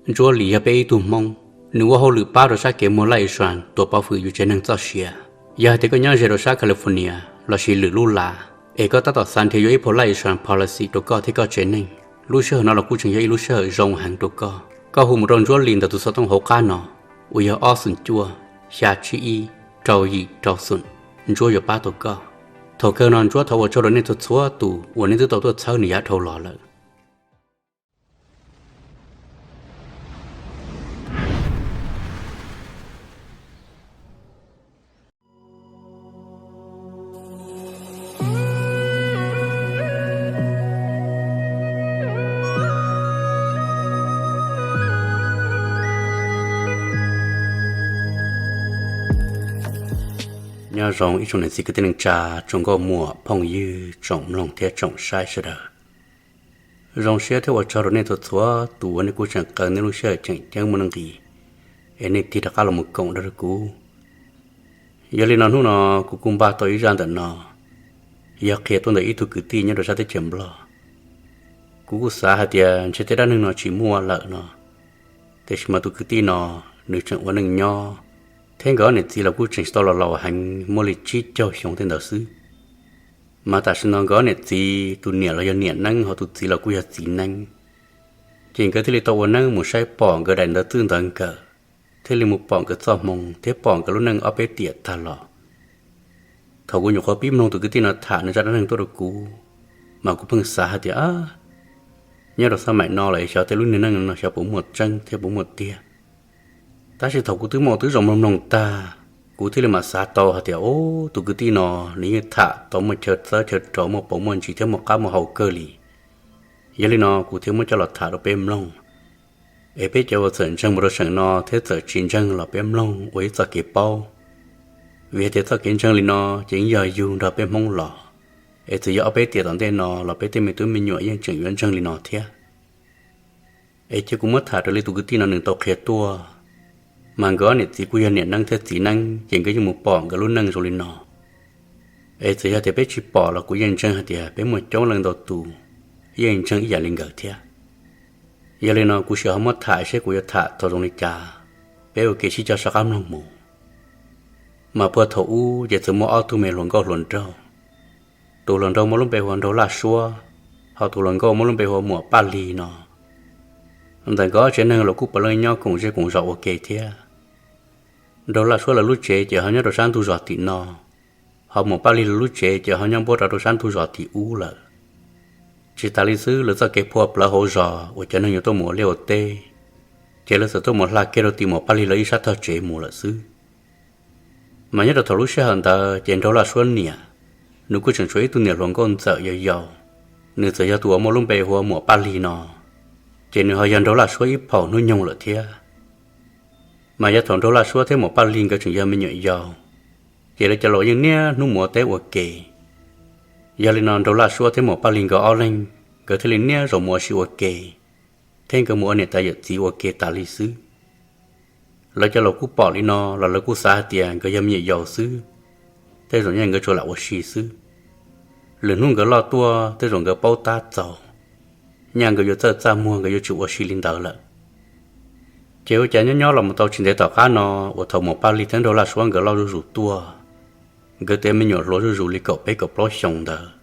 Ntsuab Lis yog peb ib tug Hmoob, nws ua hauj lwm pab rau sab kev muag laj issue tua pov hwm yus tsev neeg txoj sia. Yog hais tias koj nyob ze rau sab California lossis lwm lub lav, es koj tab tom xav nrhiav yuav ib phau laj issue policy rau koj thiab koj tsev neeg, lub sij hawm no los kuj tseem yog ib lub sij hawm zoo heev rau koj. Koj hu mus rau Ntsuab Lis ntawm tus xov tooj hauv qab no, uas yog ob xoom cuaj, xya tsib ib, rau yim rau xoom. Ntsuab yuav pab tau koj. Thaum kawg no Ntsuab thov ua tsaug rau nej txhua txhua tus uas nej twb tau tuaj txhawb nws yav dhau los lawm. Nyob zoo ib tsoom niam txiv kwv tij neej tsa, tsoom nkauj muam phooj ywg, tsoom mloog thiab tsoom saib sawv daws. Zoo siab thiab ua tsaug rau nej txhua txhua tus uas nej kuj tseem qaws nej lub sij hawm tseem ceeb muaj nuj nqis es nej tig rov qab los mus koom nrog rau kuv. Yog li no hnub no kuv kuj npaj tau ib zaj ntawm no, yog qhia tuaj ntawm ib tug kwv tij nyob rau sab teb chaws Nplog. Kuv kuj xav hais tias ntshe tej dab neeg no tsis muaj lawm no, tiam sis mas tus kwv tij no nws tseem ua neej nyob, thiab nkawd ob niam txiv los kuj tseem tsis tau los laus heev, muaj li tsib caug xyoo tej ntawd xwb. Mas tam sim no nkawd ob niam txiv, tus niam los yog niam neeb, ho tus txiv los kuj yog txiv neeb. Ces nkawd thiaj li tau ua neeb mus saib pom nkawd daim ntawv txwj ntawv nkawm, thiaj li mus pom nkawd txoj hmoo thiab pom nkawd lub neej ob peb tiam tag los. Thaum kuv nyuam qhuav pib mloog tus kwv tij no tham nws zaj dab neeg tuaj rau kuv, mas kuv pheej xav hais tias, nyob rau xab maim no los xyov tej lub niag neej no xyov puas muaj tseeb thiab puas muaj tiag. Tab sis thaum kuv twb muaj twb zoo mloog mloog tag, kuv thiaj li mam xav tau hais tias, ub, tus kwv tij no nws yeej tham tau muaj chaw txawb chaw rau, muaj paus muaj ntsis thiab muaj qab muaj hau kawg li. Yog li no kuv thiaj muab coj los tham rau peb mloog, es peb cov uas txawm ntseeg mus rau seem no thiab txawm tsis ntseeg los peb mloog ua ib txoj kev paub. Vim hais tias txoj kev ntseeg li no ces yeej yog yug nrog peb Hmoob los, es txawm yog ob peb tiam tom ntej no los peb tej me tub me nyuam yeej tseem yuav ntseeg li no thiab. Es cia kuv muab tham raws li tus kwv tij no nws tau qhia tuaj, mas nkawd ob niam txiv kuj yog niam neeb thiab txiv neeb, ces nkawd yeej mus pom nkawd lub neej zoo li no. Es txawm yog tias peb tsis pom los kuv yeej ntseeg hais tias peb muaj coob leej ntau tus yeej ntseeg ib yam li nkawd thiab. Yog li no kuv sim ho muab tham seb kuv yuav tham tau zoo li cas, peb ua kev sib cog sab qab mloog mus. Mas puag thaum ub ces txawm muaj ob tug me hluas nkauj hluas nraug. Tus hluas nraug muaj lub npe hu ua Nraug Laj Suab, ho tus hluas nkauj muaj lub npe hu ua Muam Paj Lig no. Ntawm nkawd ob tsev neeg los kuj puav leej nyob koom zej koom zos ua ke thiab. Nraug Laj Suab lawv lub tsev ces ho nyob rau sab ntug zos tim no, ho Muam Paj Lig lawv lub tsev ces ho nyob npuab rau rau sab ntug zos tim ub lawm. Tsis tas li xwb, lawv txoj kev phua plawv hauv zos uas cov neeg yuav tuaj mus ua liaj ua teb, ces lawv txawm tuaj mus hla kiag rau tim Muam Paj Lig lawv ib sab tog tsev mus lawm xwb. Mas nyob rau thaum lub sij hawm ntawd ces Nraug Laj Suab niam, nws kuj tseem tshuav ib tug niam hluas nkauj ntxawm yau yau, nws txawm yog tus uas muaj lub npe hu ua Muam Paj Lig no, ces nws ho yog Nraug Laj Suab ib phaum hnub nyoog lawm thiab. Mas yav thaum Nraug Laj Suab thiab Muam Paj Lig nkawd tseem yog me nyuam yaus, ces lawv cov laus yeej niaj hnub mus ua teb ua ke. Yog li no Nraug Laj Suab thiab Muam Paj Lig nkawd ob leeg, nkawd thiaj li niaj zaus mus ua si ua ke, thiab nkawd mus ua niam tais yawm txiv ua ke tas li xwb. Lawv cov laus kuj pom li no los lawv kuj xav hais tias nkawd yog me nyuam yaus xwb, tej zaum nyaj nkawd tsuas lam ua si xwb. Lwm hnub nkawd loj tuaj tej zaum nkawd paub tab txaus, nyaj nkawd yuav txawj txaj muag, nkawd yuav tsis ua si li ntawd lawm. Ces ua cas nyob nyob los mus tau tsis ntev tom qab no, uas thaum Muam Paj Lig thiab Nraug Laj Suab nkawd loj zuj zus tuaj, nkawd tiav me nyuam hluas zuj zus li kaum peb kaum plaub xyoo ntawd,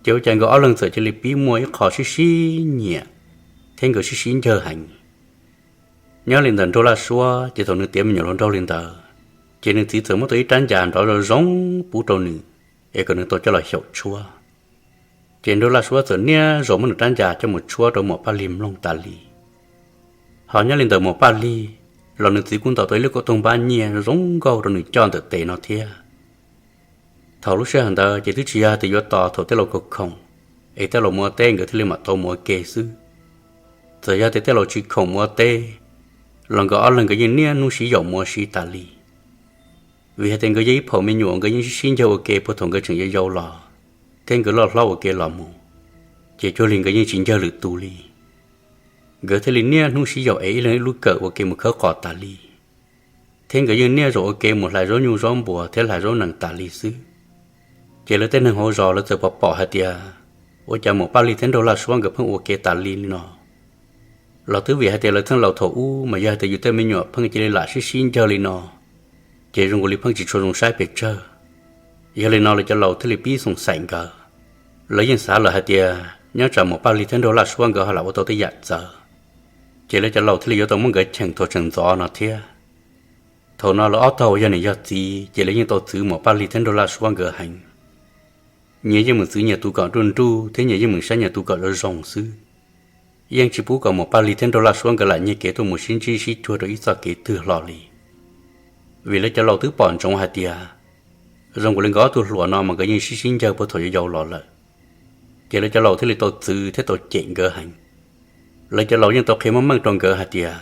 ces ua cas nkawd ob leeg txawm cia li pib muaj ib qho sib sib nyiam thiab nkawd sib sib ncaug heev. Nyob li ntawm Nraug Laj Suab ces thaum nws tiav me nyuam hluas nraug li ntawd, ces nws txiv txawm muab tau ib rab ncas nrov zoo zoo pub rau nws, es kom nws tau coj los xyaum tshuab. Ces Nraug Laj Suab txawm niaj zaus muab nws rab ncas coj mus tshuab rau Muam Paj Lig mloog tas li. Ho nyob li ntawm Muam Paj Lig los nws txiv kuj ntaus tau ib lub kauj toog npab nyiaj zoo nkauj rau nws coj ntawm tes no thiab. Thaum lub sij hawm ntawd ces twb tsis yog hais tias yuav tos thaum tej laus khoom khoom, es tej laus mus ua teb nkawd thiaj li mam tau mus ua ke xwb. Txawm yog tias tej laus tsis khoom mus ua teb, los nkawd ob leeg nkawd yeej niaj hnub sib yaum mus ua si tas li. Vim hais tias nkawd yog ib phaum me nyuam, nkawd yeej sib sib ncaug ua ke puag thaum nkawd tseem yau yau los, thiab nkawd loj hlob ua ke los mus, ces cuag li nkawd yeej tsis ncaug lwm tus li. Nkawd thiaj li niaj hnub sib yaum es ib leeg ib lub kawm ua ke mus khawb qos tas li, thiab nkawd yeej niaj zaus ua ke mus hlais zaub nyuj zaub npuas thiab hlais zaub nees tas li xwb. Ces lawv tej neeg hauv zos lawv txawm pom pom hais tias, ua cas Muam Paj Lig thiab Nraug Laj Suab nkawd pheej ua ke tas li li no, Los twb vim hais tias lawv txheej laus thaum ub mas yog hais tias yus tej me nyuam pheej cia li lam sib sib ncawg li no, ces zoo nkaus li pheej tsis tshua zoo saib pes tsawg. Yog li no lawv cov laus thiaj li pib xoom xaim nkawd. Lawv yeej xav lawm hais tias nyob tsam Muam Paj Lig thiab Nraug Laj Suab nkawd ho lam ua tau tej yam txawv, ces lawv cov laus thiaj li yuav tau muab nkawd cheem thaum tseem ntxov no thiab. Thaum no lawv ob tog uas yog niam yog txiv ces lawv yeej tau txwv Muam Paj Lig thiab Nraug Laj Suab nkawd heev. Nyias yeej meem txwv nyias tus kom nruj nruj thiab nyias yeej meem saib nyias tus kom zoo zoo xwb, yeej tsis pub kom Muam Paj Lig thiab Nraug Laj Suab nkawd lam nyiag kev tuaj mus sib ntsib sib cuag rau ib txoj kev twg hlo li. Vim lawv cov laus twb pom ntsoov hais tias zoo nkaus li nkawd ob tug hluas no mas nkawd yeej sib sib ncawg puag thaum yau yau los lawm, ces lawv cov laus thiaj li tau txwv thiab tau cem nkawd heev. Lawv cov laus yeej tau qhia meej meej rau nkawd hais tias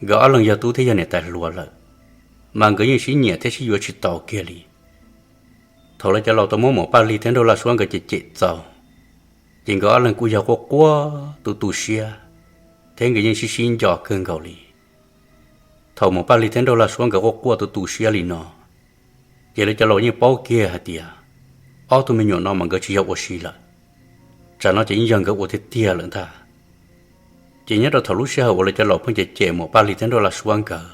nkawd ob leeg yog tub thiab yog niam tais hluas lawm, mas nkawd yeej sib nyiam thiab sib yuav tsis tau kiag li. Thaum lawv cov laus tau muab Muam Paj Lig thiab Nraug Laj Suab nkawd cem cem txaus, ces nkawd ob leeg kuj yog quaj quaj tu tu siab, thiab nkawd yeej sib sib nco kawg nkaus li. Thaum Muam Paj Lig thiab Nraug Laj Suab nkawd quaj quaj tu tu siab li no, ces lawv cov laus yeej paub kiag hais tias ob tug me nyuam no mas nkawd tsis yog ua si lawm, tsam no ces yeej yog nkawd ua tiag tiag lawm ntag. Ces nyob rau thaum lub sij hawm uas lawv cov laus pheej cem cem Muam Paj Lig thiab Nraug Laj Suab nkawd,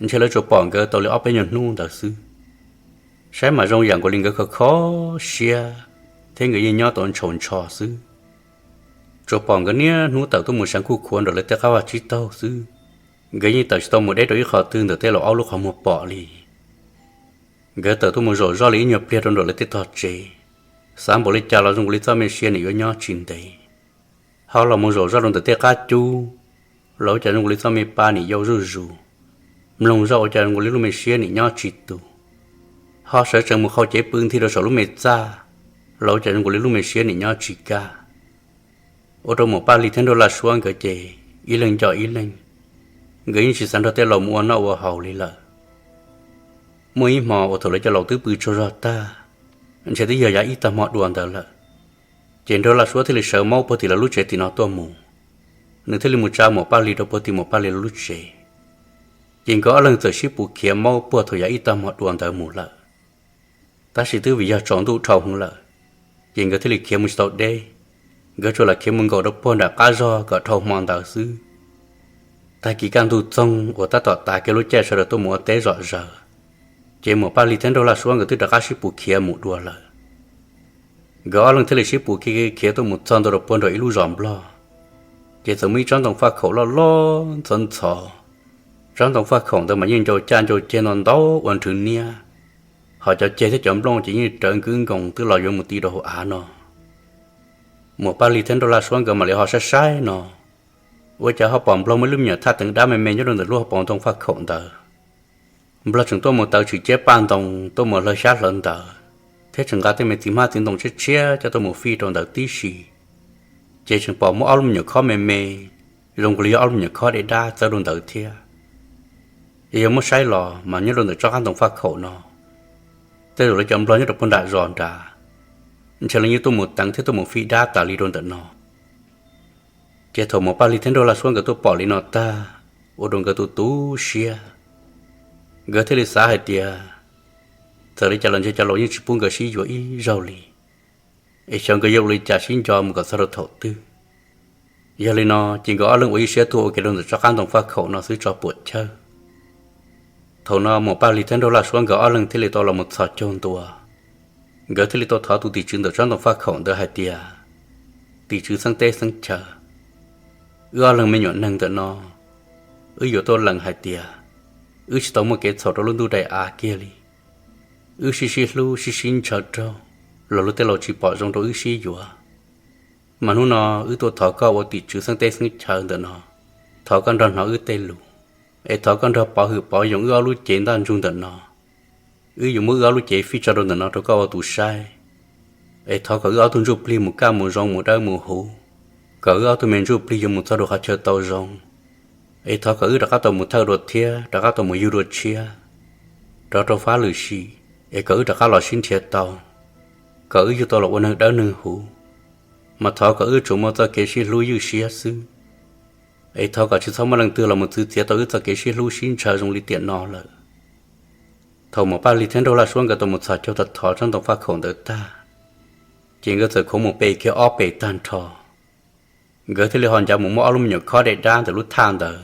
ntshe lawv tsuas pom nkawd tau li ob peb nyuag hnub ntawd xwb. Saib mas zoo yam nkaus li nkawd kho kho siab thiab nkawd yeej nyob tau ntshaus ntsho xwb. Tsuas pom nkawd niaj hnub tawm tuaj mus sav khuj khuav nraum lawv tej qab vaj tsib taug xwb, nkawd yeej tawm tsis tau mus deb rau ib qho twg ntawm tej laus ob lub qhov muag pom li. Nkawd tawm tuaj mus zaum zoj li ib nyuag pliag rau nraum lawv tej tog tsev, xav npaum li cas los zoo nkaus li txoj me sia nim yuav nyob tsis ntev. Ho los mus zaum zoj rau ntawm tej qab cub, los ua cas zoo nkaus li txoj me pa nim yau zuj zus, mloog zoj ua cas zoo nkaus li lub me siab nim nyob tsis tus. Ho sawv tsees mus qhau cev pw nthi rau saum lub me txaj, los ua cas zoo nkaus li lub me siab nim nyob tsis kaj. Ua rau Muam Paj Lig thiab Nraug Laj Suab nkawd ces ib leeg nco ib leeg, nkawd yeej tsis xav nrog tej laus mus ua noj ua haus li lawm. Muaj ib hmo uas thaum lawv cov laus twb pw tsaug zog tag, ntshe twb yog yav ib tag hmo dua ntawd lawm, ces Nraug Laj Suab thiaj li sawv maub puag tim lawv lub tsev tim no tuaj mus. Nws thiaj li mus tsa Muam Paj Lig rau puag tim Muam Paj Lig lub tsev. Ces nkawd ob leeg txawm sib pus khiav maub puag thaum yav ib tag hmo dua ntawd mus lawm. Tab sis twb vim yog tsaus ntuj dhau heev lawm, ces nkawd thiaj li khiav mus tsis tau deb. Nkawd tsuas lam khiav mus nkaum rau puag nram qab zog kom dhau hmo ntawd xwb. Tag kis kaj ntug txoog uas tab tom tav kiag lub caij sawv daws tuaj mus ua teb zom zaws, ces Muam Paj Lig thiab Nraug Laj Suab nkawd twb rov qab sib pus khiav mus dua lawm. Nkawd ob leeg thiaj li sib pus khiav khiav tuaj mus txog ntua rau puag nram ib lub zos Nplog, ces txawm muaj ib tsob ntoo faj khaum loj loj ntxhov ntxhov. Tsob ntoo faj khaum ntawd mas yeej ncau caj ncau ceg ntau ntau ua nrhw niab, ho cov ceg thiab cov nplooj ces yeej rawv nkwv nkoos twb los yuav mus ti rau hauv av no. Muam Paj Lig thiab Nraug Laj Suab nkawd mam li ho saib saib no, ua cas ho pom Nplog muaj ib lub me nyuam thaj teev dab me me nyob rau ntawm lub hauv paus ntoo faj khaum ntawd. Nplog tseem tuaj mus taw tshwm ciab paj ntoo, tuaj mus hlawv xyab hlawv ntawv, thiab tseem nqa tej me txiv hmab txiv ntoo tshiab tshiab coj tuaj mus fij rau ntawd tib si. Ces tseem pom muaj ob lub me nyuam khob me me, zoo nkaus li yog ob lub me nyuam khob dej dab txawb rau ntawd thiab. Yog muab saib los mas nyob rau ntawm tsob qab ntoo faj khaum no, tej zaum lawv cov Nplog nyob rau puag nram zos nrad, ntshe lawv yeej tuaj mus teev thiab tuaj mus fij dab tas li rau ntawm no. Ces thaum Muam Paj Lig thiab Nraug Laj Suab nkawd tuaj pom li no tag, ua rau nkawd tu tu siab. Nkawd thiaj li xav hais tias txawm li cas los ntshe cov laus yeej tsis pub nkawd sib yuav ib zaug li, es xyov nkawd yuav ua li cas sib nco mus kom txog rau thaum twg. Yog li no ces nkawd ob leeg ua ib siab tuaj ua ke rau ntawm tsob qab ntoo faj khaum no xwb tso puam chawj. Thaum no Muam Paj Lig thiab Nraug Laj Suab nkawd ob leeg thiaj li tau los mus txhos caug ntua. Nkawd thiaj li tau thov tus tim tswv ntawm tsob ntoo faj khaum ntawd hais tias, Tim tswv xeeb teb xeeb chaw, wb ob leeg me nyuam neeg ntawm no, wb yuav tuaj lees hais tias wb tsis tau muaj kev txhaum rau lub ntuj daim av kiag li. Wb sib sib hlub sib sib ntshaw raug los luag tej laus tsis pom zoo rau wb sib yuav. Mas hnub no wb tuaj thov koj ua tim tswv xeeb teb xeeb chaw ntawm no, thov koj nrog hnov wb tej lus, es thov koj nrog pov hwm pov yoos wb ob lub cev ntaj ntsug ntawm no. Wb yuav muab wb ob lub cev fij tso rau ntawm no rau koj ua tus saib, es thov kom wb ob tug ntsuj plig mus kaj mus zoo mus dawb mus huv, kom wb ob tug me ntsuj plig yuav mus txog rau qhov chaw tau zoo, es thov kom wb rov qab tau mus thawj dua thiab rov qab tau mus yug dua tshiab, rov rau fab lwm sim, es kom wb rov qab los sib nrhiav tau, kom wb yug tau los ua neeg dawb neeg huv. Mas thov kom wb tsuas muaj txoj kev sib hlub ywj siab xwb, es thov kom tsis txhob muaj leej twg los mus txwv txiav tau wb txoj kev sib hlub sib ntshaw zoo li tiam no lawm. Thaum Muam Paj Lig thiab Nraug Laj Suab nkawd tau mus txhos caug thov tsob ntoo faj khaum ntawd tag, ces nkawd txawm khuv mus pe kiag ob pes tag nrho. Nkawd thiaj li ho ncav mus muab ob lub me nyuam khob dej dab ntawm lub thaj ntawd,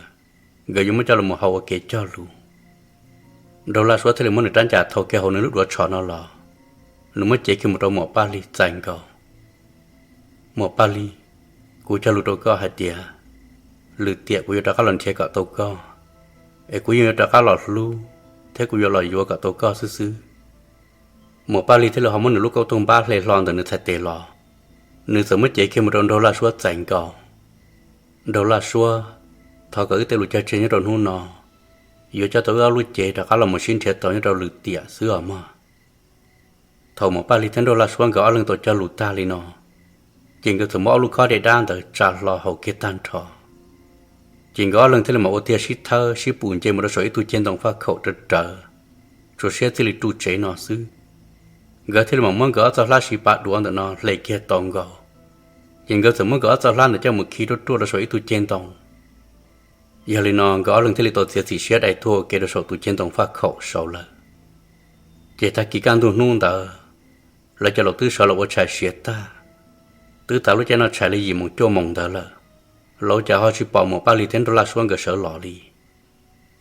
nkawd yuav muab coj los mus hau ua kev cog lus. Nraug Laj Suab thiaj li muab nws rab ncas thau kiag hauv nws lub duav tsho no los, nws muab cev kiag mus rau Muam Paj Lig txais nkaus. Muam Paj Lig, kuv cog lus rau koj hais tias, lwm tiam kuv yuav rov qab los nrhiav kom tau koj, es kuv yeej yuav rov qab los hlub, thiab kuv yuav los yuav kom tau koj xwb xwb. Muam Paj Lig thiaj li ho muab nws lub kauj toog npab hle hlo ntawm nws txhais tes los, nws txawm muab cev kiag mus rau Nraug Laj Suab txais nkaus. Nraug Laj Suab, thov kom wb tej lus cog tseg nyob rau hnub no, yuav coj tau wb ob lub cev rov qab los mus sib nrhiav tau nyob rau lwm tiam xwb os mog. Thaum Muam Paj Lig thiab Nraug Laj Suab nkawd ob leeg tau cog lus tag li no, ces nkawd txawm muab ob lub khob dej dab ntawd tsa hlo haus kiag tag nrho. Ces nkawd ob leeg thiaj li mam ua tiag sib thawb sib pus nce mus rau saum ib tug ceg ntoo faj khaum rawv rawv, tsuas siab txij li ruj tsev no xwb. Nkawd thiaj li mam muab nkawd ob txoj hlab siv pav duav ntawm no hle kiag tau nkaus, ces nkawd txawm muab nkawd ob txoj hlab ntawd coj mus khi ruaj ruaj rau saum ib tug ceg ntoo. Yog li no nkawd ob leeg thiaj li tau txiav txim siab dai tuag ua ke rau saum tus ceg ntoo faj khaum saud lawm. Ces tag kis kaj ntug hnub ntawd, lawv cov laus twb sawv los ua tshais siav tag, twb tas lub caij noj tshais li yim moos cuaj moos ntawd lawm, lawv cas ho tsis pom Muam Paj Lig thiab Nraug Laj Suab nkawd sawv los li.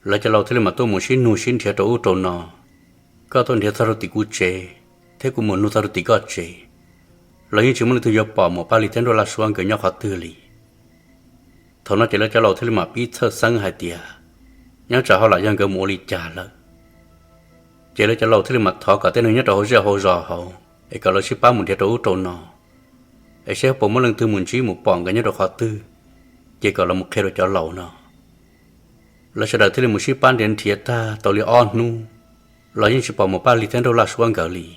Lawv cov laus thiaj li mam tuaj mus sib nug sib nrhiav rau ub rau no, koj tuaj nrhiav txog rau tim kuv tsev, thiab kuv mus nug txog rau tim koj tsev, los yeej tsis muaj leej twg yuav pom Muam Paj Lig thiab Nraug Laj Suab nkawd nyob qhov twg li. Thaum no ces lawv cov laus thiaj li mam pib txhawj xeeb hais tias, nyob tsam ho lam yog nkawd mus ua li cas lawm. Ces lawv cov laus thiaj li mam thov kom tej neeg nyob rau hauv zej hauv zos hauv es kom lawv sib pab mus nrhiav rau ub rau no, es saib puas muaj leej twg mus ntsib mus pom nkawd nyob rau qhov twg, ces kom lawv mus qhia rau cov laus no. Lawv sawv daws thiaj li mus sib pab nrhiav nrhiav tag tau li ob hnub, los yeej tsis pom Muam Paj Lig thiab Nraug Laj Suab nkawd li.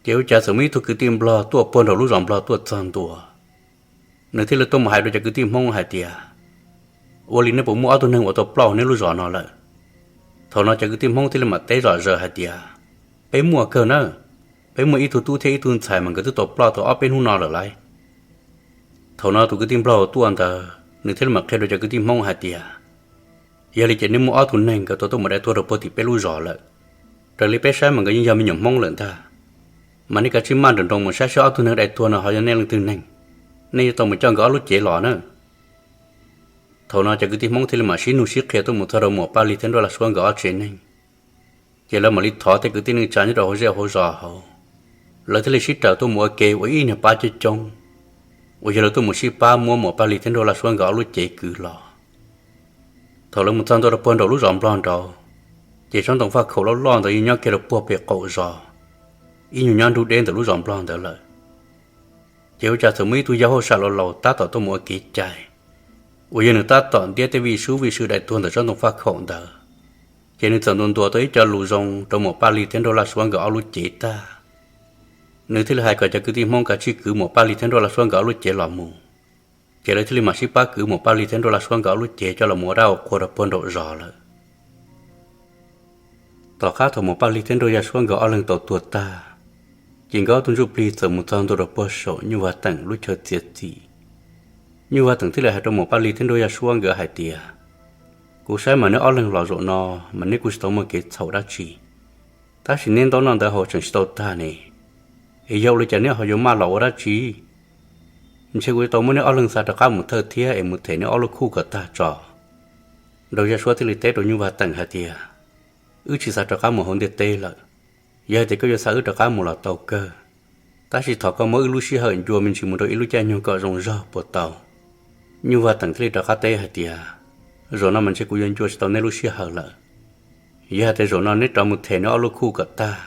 Ces ua cas txawm muaj ib tug kwv tij Nplog tuaj puag nraum lub zos Nplog tuaj txog ntua, nws thiaj li tuaj mus hais rau cov kwv tij Hmoob hais tias, ua li nej puas muaj ob tug neeg uas tau ploj neb lub zos no lawm? Thaum no cov kwv tij Hmoob thiaj li mam teb zom zaws hais tias, peb muaj kawg na, peb muaj ib tug tub thiab ib tug ntxhais mas nkawd twb tau ploj tau ob peb hnub no lawm lauj. Thaum no tus kwv tij Nplog uas tuaj ntawd nws thiaj li mam qhia rau cov kwv tij Hmoob hais tias, yog li ces nej muaj ob tug neeg nkawd tau tuaj mus dai tuag rau puag tim peb lub zos lawm. Raws li peb saib mas nkawd yeej yog me nyuam Hmoob lawm ntag. Mas nej kav tsij maj nroos nroos mus saib saib ob tug neeg dai tuag no ho yog nej leej twg neeg, nej yuav tau mus coj nkawd ob lub cev los na. Thaum no cov kwv tij Hmoob thiaj li mam sib nug sib qhia tuaj mus txog rau Muam Paj Lig thiab Nraug Laj Suab nkawd ob tsev neeg. Ces lawv mam li thov tej kwv tij neej tsa nyob rau hauv zej hauv zos hauv, lawv thiaj li sib raws tuaj mus ua ke ua ib niag pab coob coob, uas yog lawv tuaj mus sib pab muab Muam Paj Lig thiab Nraug Laj Suab nkawd ob lub cev kwv los. Thaum lawv mus txog ntua rau puag nraum lub zos Nplog nraud, ces tsob ntoo faj khaum loj loj ntawd yeej nyob kiag rau puag pem qaum zos, ib nyuag nyob nrug deb ntawm lub zos Nplog ntawd lawm. Ces ua cas txawm muaj ib tug yawg hauj sam laus laus tab tom tuaj mus ua kev cai, uas yog nws tab tom ntiab tej vij sub vij sw dai tuag ntawm tsob ntoo faj khaum ntawd. Ces nws txawm ntuas ntuas tau ib co lus zoo rau Muam Paj Lig thiab Nraug Laj Suab nkawd ob lub cev tag, nws thiaj li hais kom cov kwv tij Hmoob kav tsij kwv Muam Paj Lig thiab Nraug Laj Suab nkawd ob lub cev los mus. Ces lawv thiaj li mam sib pab kwv Muam Paj Lig thiab Nraug Laj Suab nkawd ob lub cev coj los mus ua dab ua qhua rau puag nraum zos lawm. Tom qab thaum Muam Paj Lig thiab Nraug Laj Suab nkawd ob leeg tau tuag tag, ces nkawd ob tug ntsuj plig txawm mus txog ntua rau puag saum Nyuj Vaj Teem lub chaw txiav txim. Nyuj Vaj Teem thiaj li hais rau Muam Paj Lig thiab Nraug Laj Suab nkawd hais tias, kuv saib mas neb ob leeg los zaum no mas neb kuj tsis tau muaj kev txhaum dab tsi, tab sis neb ntaub noj ntawv haus tseem tsis tau tag ne, es yog ua li cas neb ho yuav maj los ua dab tsi? Ntshe kuv yuav tau muab neb ob leeg xa rov qab mus thawj thiab es mus them neb ob lub khuj kom tag tso. Nraug Laj Suab thiaj li teb rau Nyuj Vaj Teem hais tias, wb tsis xa rov qab mus hauv ntiaj teb lawm. Yog hais tias koj yuav xa wb rov qab mus los tau kawg, tab sis thov koj muab wb lub sij hawm ncua me ntsis mus rau ib lub caij nyoog kom zoo zog puas tau? Nyuj Vaj Teem thiaj li rov qab teb hais tias, zaum no mas ntshe kuv yuav ncua tsis tau neb lub sij hawm lawm. Yog hais tias zaum no neb rov mus them neb ob lub khuj kom tag,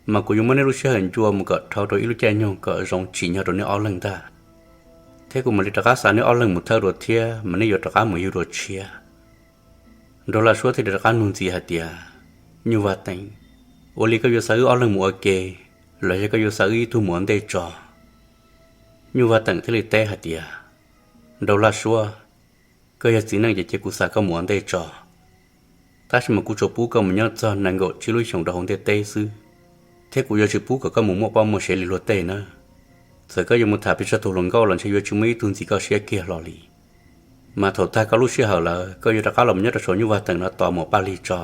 mas kuv yuav muab neb lub sij hawm ncua mus kom dhau rau ib lub caij nyoog kom zoo tsim nyog rau neb ob leeg ntag, thiab kuv mam li rov qab xa neb ob leeg mus thawj dua thiab mas neb yuav rov qab mus yug dua tshiab. Nraug Laj Suab thiaj li rov qab nug ntxiv hais tias, Nyuj Vaj Teem, ua li koj yuav xa wb ob leeg mus ua ke, los yog koj yuav xa wb ib tug mus ua ntej tso? Nyuj Vaj Teem thiaj li teb hais tias, Nraug Laj Suab, koj yog txiv neej ces cia kuv xa koj mus ua ntej tso, tab sis mas kuv tsuas pub koj mus nyob txog nees nkaum tsib lub xyoos rau hauv ntiaj teb xwb, thiab kuv yuav tsis pub kom koj mus muaj poj muaj sev li luag tej na. Txawm koj yuav mus tham pes tsawg tus hluas nkauj los ntshe yuav tsis muaj ib tug ntxim koj siab kiag hlo li. Mas thaum tag koj lub sij hawm lawm koj yuav rov qab los mus nyob rau saum Nyuj Vaj Teem no tos Muam Paj Lig tso,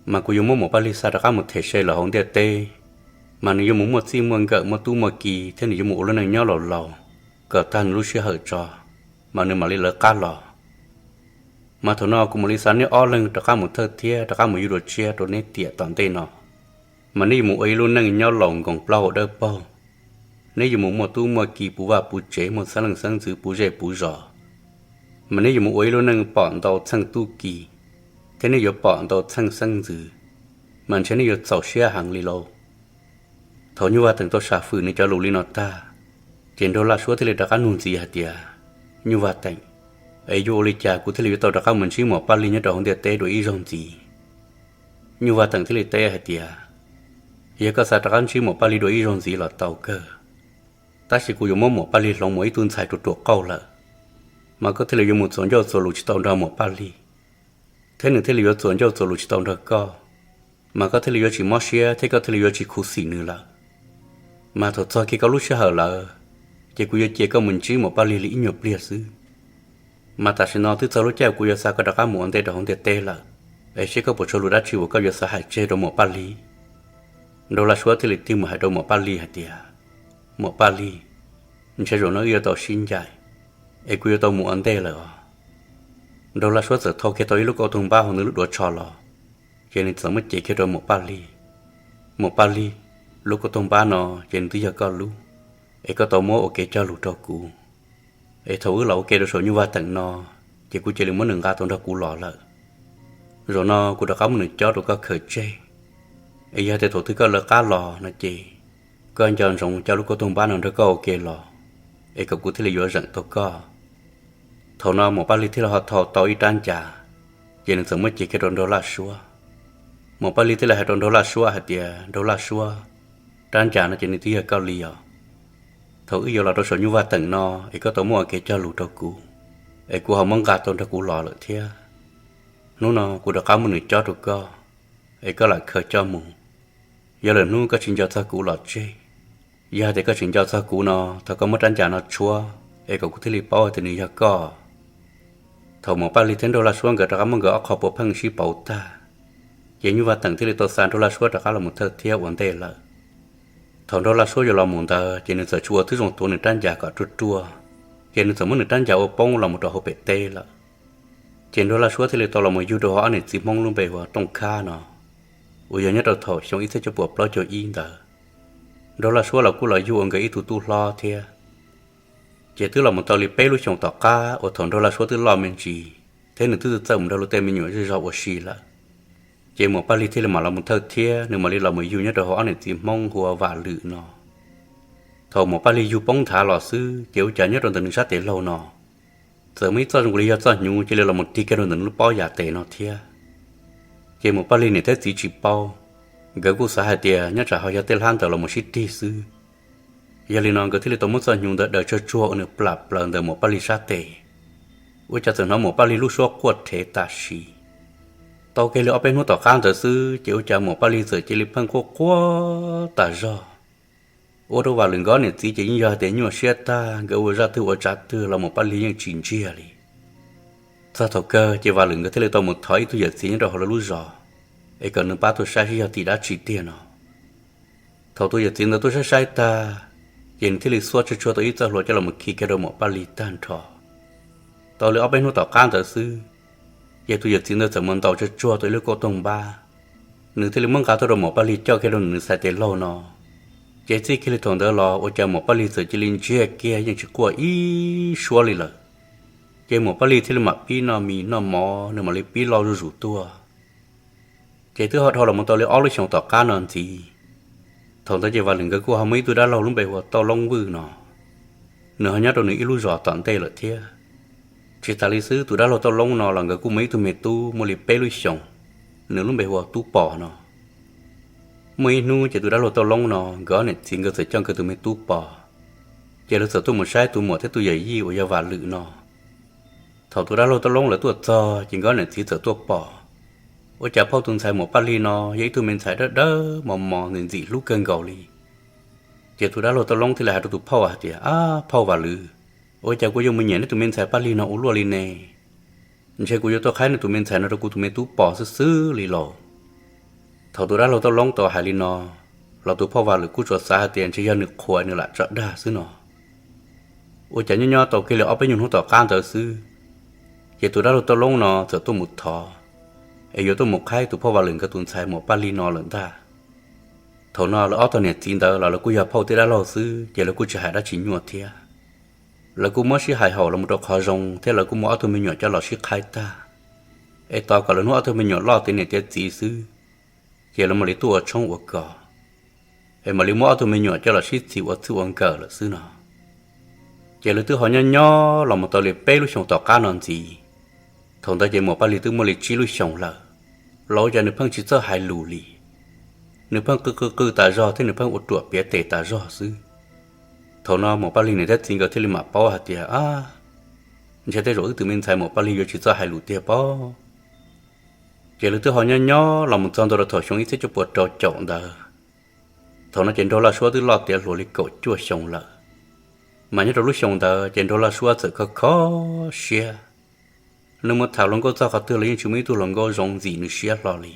mas kuv yuav muab Muam Paj Lig xa rov qab mus them se lawm hauv ntiaj teb, mas nws yuav mus muaj txij muaj nkawm muaj tub muaj ki thiab nws yuav mus ua lub neej nyob laus laus, kom tag nws lub sij hawm tso, mas nws mam li lawv qab los. Mas thaum no kuv mam li xa neb ob leeg rov qab mus thawj thiab rov qab mus yug dua tshiab rau neb tiam tom ntej no. Mas neb yuav mus ua ib lub neej nyob laus nkoos plaub hau dawb paug. Neb yuav mus muaj tub muaj ki puv vaj puv tsev, muaj xeeb leej xeeb ntxwv puv zej puv zos. Mas neb yuav mus ua ib lub neej pom ntau txheej tub ki, thiab neb yuav pom ntau txheej xeeb ntxwv, mas ntshe neb yuav txaus siab heev li lauj. Thaum Nyuj Vaj Teem tau sam fwm nws cov lus li no tag, ces Nraug Laj Suab thiaj li rov qab nug ntxiv hais tias, Nyuj Vaj Teem, es yuav ua li cas kuv thiaj li yuav tau rov qab mus ntsib Muam Paj Lig nyob rau hauv ntiaj teb dua ib zaug ntxiv? Nyuj Vaj Teem thiaj li teb hais tias, Yog koj xav rov qab ntsib Muam Paj Lig dua ib zaug ntxiv los tau kawg, tab sis kuv yuav muab Muam Paj Lig hloov mus ib tug ntxhais ruam ruam qauj lawm, mas koj thiaj li yuav mus txuas ncauj txuas lus tsis tau nrog Muam Paj Lig, thiab nws thiaj li yuav txuas ncauj txuas lus tsis tau nrog koj, mas koj thiaj li yuav tsis mob siab thiab koj thiaj li yuav tsis khuv xim nws lawm. Mas thaum txog kiag koj lub sij hawm lawm, ces kuv yuav cia koj mus ntsib Muam Paj Lig li ib nyuag pliag xwb. Mas tam sim no twb txog lub caij kuv yuav xa koj rov qab mus ua ntej rau hauv ntiaj teb lawm, es seb koj puas tshuav lus dab tsi uas koj yuav xav hais tseg rau Muam Paj Lig? Nraug Laj Suab thiaj li tig mus hais rau Muam Paj Lig hais tias, Muam Paj Lig, ntshe zaum no wb yuav tau sib ncaim, es kuv yuav tau mus ua ntej lawm os. Nraug Laj Suab txawm thau kiag tau ib lub kauj toog npab hauv nws lub duav tsho los, ces nws txawm muab cev kiag rau Muam Paj Lig. Muam Paj Lig, lub kauj toog npab no ces nws twb yog koj lub, es koj tau muab ua kev cog lus rau kuv, es thaum wb los ua ke rau saum Nyuj Vaj Teem no, ces kuv cia li muab nws nqa tau nrog kuv los lawm. Zaum no kuv rov qab muab nws cob rau koj khaws tseg, es yog tias thaum twg koj lawv qab los no ces koj nco ntsoov coj lub kauj toog npab no nrog koj ua ke los, es kom kuv thiaj li yuav zeem tau koj. Thaum no Muam Paj Lig thiaj li ho thau tau ib rab ncas, ces nws txawm muab cev kiag rau Nraug Laj Suab. Muam Paj Lig thiaj li hais rau Nraug Laj Suab hais tias, Nraug Laj Suab, rab ncas no ces nws twb yog koj li os. Thaum wb yuav los rau saum Nyuj Vaj Teem no, es koj tau muab ua kev cog lus rau kuv, es kuv ho muab nqa tau nrog kuv los lawm thiab. Hnub no kuv rov qab muab nws cob rau koj, es koj lam khaws coj mus. Yog lwm hnub koj tsis nco txog kuv los tseg, yog hais tias koj tseem nco txog kuv no, thov koj muab rab ncas no tshuab, es kom kuv thiaj li paub hais tias nws yog koj. Thaum Muam Paj Lig thiab Nraug Laj Suab nkawd rov qab muab nkawd ob qho puav pheej sib pauv tag, ces Nyuj Vaj Teem thiaj li tau xa Nraug Laj Suab rov qab los mus thawj thiab ua ntej lawm. Thaum Nraug Laj Suab yuav los mus ntawd ces nws txawm tsuas ua thwb zoo tuav nws rab ncas kom ruaj ruaj, ces nws txawm muab nws rab ncas ua poob los mus rau hauv pem teb lawm. Ces Nraug Laj Suab thiaj li tau los mus yug rau hauv ob niam txiv Hmoob lub npe hu ua Tooj Khab no, uas yog nyob rau thaum xyoo ib txhiab cuaj puas plaub caug ib ntawd. Nraug Laj Suab los kuj los yug ua nkawd ib tug tub hlob thiab. Ces twb los mus tau li peb lub xyoos tom qab uas thaum Nraug Laj Suab twb loj me ntsis, thiab nws twb txawj mus nrog luag tej me nyuam zej zog ua si lawm, ces Muam Paj Lig thiaj li mam los mus thawj thiab nws mam li los mus yug nyob rau hauv ob niam txiv Hmoob hu ua Vam Lwm no. Thaum Muam Paj Lig yug poob nthav los xwb, ces ua cas nyob rau ntawm nws sab tes laug no txawm muaj ib txoj zoo li yog txoj hnyuv cia li los mus tig kiag rau ntawm nws lub pob yam tes no thiab. Ces Muam Paj Lig niam thiab txiv tsis paub, nkawd kuj xav hais tias nyob tsam ho yog tej hlab ntawd los mus sib tig xwb. Yog li no nkawd thiaj li tau muab txoj hnyuv ntawd daws tsuag tsuag ua nws plam plaws ntawm Muam Paj Lig sab tes. Ua cas txawm hnov Muam Paj Lig lub suab quaj rhev tam sim. Tau kiag li ob peb hnub tom qab ntawd xwb ces ua cas Muam Paj Lig txawm cia li pheej quaj quaj tas zog. Ua rau Vam Lwm nkawd niam txiv ces yeej yog hais tias nyuaj siab tag, nkawd ua zaj twg ua tsav twg los Muam Paj Lig yeej tsis ntsiag li. Txog thaum kawg ces Vam Lwm nkawd thiaj li tau mus thov ib tug yawm txiv nyob rau hauv lawv lub zos, es kom nws pab tuaj saib seb yog tim dab tsi tiag no. Thaum tus yawm txiv ntawd tuaj saib saib tag, ces nws thiaj li xuab tsuag tsuag tau ib txoj hlua coj los khi kiag rau Muam Paj Lig tag nrho. Tau li ob peb hnub tom qab ntawd xwb, ces tus yawm txiv ntawd txawm mus ntaus tsuag tsuag tau ib lub kauj toog npab, nws thiaj li muab nqa tuaj rau Muam Paj Lig coj kiag rau ntawm nws txhais tes laug no. Ces txij kiag li thaum ntawd los ua cas Muam Paj Lig txawm cia li ntsiag kiag yeej tsis quaj ib suab li lawm. Ces Muam Paj Lig thiaj li mam pib noj mis noj mov, nws mam li pib loj zuj zus tuaj. Ces twb ho dhau los mus tau li ob lub xyoos tom qab no ntxiv, thaum ntawd ces Vam Lwm nkawd kuj ho muaj ib tug dab laug lub npe hu ua Tauj Loob Vwj no, nws ho nyob rau nws ib lub zos tom ntej lawm thiab. Tsis tas li xwb, tus dab laug Tauj Loob no los nkawd kuj muaj ib tug me tub muaj li peb lub xyoos, nws lub npe hu ua Tub Pos no. Muaj ib hnub ces tus dab laug Tauj Loob no nkawd ob niam txiv nkawd txawm coj nkawd tus me tub Pos, ces lawv txawm tuaj mus saib tus muam thiab tus yawm yij uas yog Vam Lwm no. Thaum tus dab laug Tauj Loob lawv tuaj txog ces nkawd ob niam txiv txawm tuaj pom, ua cas phauj tus ntxhais Muam Paj Lig no yog ib tug me ntxhais dawb dawb mos mos ntxim ntxim hlub kawg nkaus li. Ces tus dab laug Tauj Loob thiaj li hais rau tus phauj hais tias, Ab phauj Vam Lwm, ua cas kuv yuav mus nyiam neb tus me ntxhais Paj Lig no ua luaj li ne? Ntshe kuv yuav tuaj qhaib neb tus me ntxhais no rau kuv tus me tub Pos xwb xwb li lauj. Thaum tus dab laug Tauj Loob tau hais li no, los tus phauj Vam Lwm kuj tsuas xav hais tias ntshe yog nws qhuas nws lam tso dag xwb no. Ua cas nyob nyob tau kiag li ob peb nyuag hnub tom qab ntawd xwb, ces tus dab laug Tooj Loob no txawm tuaj mus thov, es yuav tuaj mus qhaib tus phauj Vam Lwm nkawd tus ntxhais Muam Paj Lig no lawm ntag. Thaum no lawv ob tog niam txiv ntawd los lawv kuj yog phauj thiab dab laug xwb, ces lawv kuj tsis hais dab tsi nyuaj thiab. Lawv kuj muab sib hais haum los mus rau qhov zoo thiab lawv kuj muab ob tug me nyuam coj los sib qhaib tag. Es tos kom lawv hnub ob tug me nyuam loj tiav niam tiav txiv xwb, ces lawv mam li tuaj ua tshoob ua kos, es mam li muab ob tug me nyuam coj los sib txhim ua txhwj ua nkawm lawm xwb no. Ces lawv twb ho nyob nyob los mus tau li peb lub xyoos tom qab no ntxiv. Thaum ntawd ces Muam Paj Lig twb muaj li tsib lub xyoos lawm, los ua cas nws pheej tsis txawj hais lus li. Nws pheej qw qw qw tas zog thiab nws pheej ua ruam piav tes tas zog xwb. Thaum no Muam Paj Lig niam thiab txiv nkawd thiaj li mam paub hais tias, a, ntshe tej zaum wb tus me ntxhais Muam Paj Lig yuav tsis txawj hais lus tiag pob. Ces lawv twb ho nyob nyob los mus txog ntua rau thaum xyoo ib txhiab cuaj puas rau caum ntawd. Thaum no ces Nraug Laj Suab twb loj tiav hluas li kaum cuaj xyoo lawm, mas nyob rau lub xyoo ntawd ces Nraug Laj Suab txawm kho kho siab. Nws mus tham hluas nkauj txog qhov twg los yeej tsis muaj ib tug hluas nkauj zoo ntxim nws siab hlo li.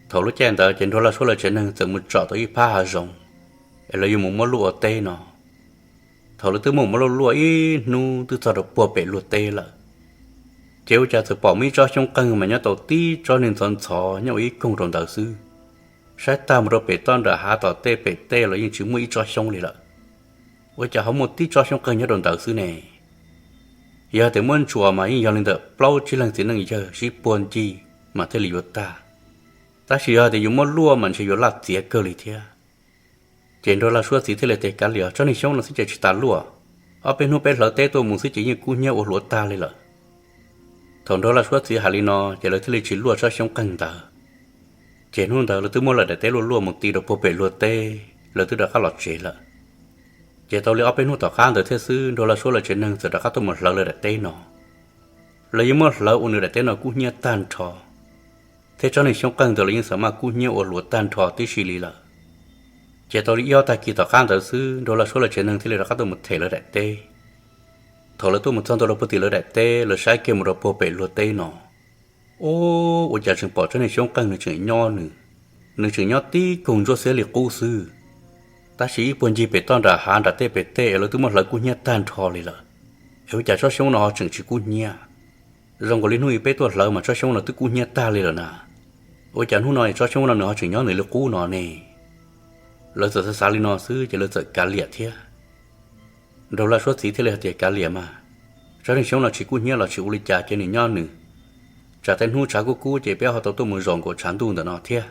Thaum lub caij ntawd ces Nraug Laj Suab lawv tsev neeg txawm mus tsom tau ib phab hav zoov, es lawv yuav mus muab luaj ua teb no. Thaum lawv twb mus muab luaj luaj ib hnub twb txog rau puag pem luag teb lawm, ces ua cas txawm pom muaj ib tsob xyoob qeeg mas nyob tau tib tsob neeg ntxhov ntxhov nyob ua ib koog rau ntawd xwb. Saib tag mus rau pem toj nram hav tom tej pem tej los yeej tsis muaj ib tsob xyoob li lawm. Ua cas ho muaj tib tsob xyoob qeeg nyob rau ntawd xwb ne? Yog tias muab ntsuas mas yeej yog li ntawm plaub tsib leeg txiv neej yawg sib puag ncig mas thiaj li yuav tag, tab sis yog tias yuav muab luaj mas ntshe yuav laj txiav kawg li thiab. Ces Nraug Laj Suab txiv thiaj li tias, Kav liam, tsob niag xyoob no xwb ces tsis tas luaj, ob peb hnub peb hlawv teb tuaj mus xwb ces yeej kub hnyiab ua hluav tag li lawm. Thaum Nraug Laj Suab txiv hais li no ces lawv thiaj li tsis luaj tsob xyoob qeeg ntawd. Ces hnub ntawd lawv twb muab lawv daim teb luaj luaj mus ti rau puag pem luag teb, lawv twb rov qab los tsev lawm. Ces tau li ob peb hnub tom qab ntawd thiab xwb Nraug Laj Suab lawv tsev neeg txawm rov qab tuaj mus hlawv lawv daim teb no. Lawv yeej muab hlawv ua nws daim teb no kub hnyiab tag nrho, thiab tsob niag xyoob qeeg ntawd los yeej xav maj kub hnyiab ua hluav tag nrho tib si li lawm. Ces tau li ib ob tag kis tom qab ntawd xwb Nraug Laj Suab lawv tsev neeg thiaj li rov qab tuaj mus them lawv daim teb. Thaum lawv tuaj mus txog ntua rau puag tim lawv daim teb, lawv saib kiag mus rau puag pem luag teb no, ua cas tseem pom tsob niag xyoob qeeg nws tseem nyob nws, nws tseem nyob tib koog ntsuab xiab li qub xwb. Tab sis ib puag ncig pem toj nram hav nram tej pem tej es lawv twb muab hlawv kub hnyiab tag nrho li lawm, es ua cas tsob xyoob no ho tseem tsis kub hnyiab? Zoo nkaus li hnub ib peb tuaj hlawv mas tsob xyoob no twb kub hnyiab tag li lawm na. Ua cas hnub no tsob xyoob no nws ho tseem nyob nws li qub no ne? Lawv txawm xav xav li no xwb ces lawv txawm kav liam thiab. Nraug Laj Suab txiv thiaj li hais tias, Kav liam mas, tsob niag xyoob no tsis kub hnyiab los tsis ua li cas, cia nws nyob nws, tsam tej hnub tshav kub kub ces peb ho tau tuaj mus zaum nkaum tshav ntuj ntawm no thiab.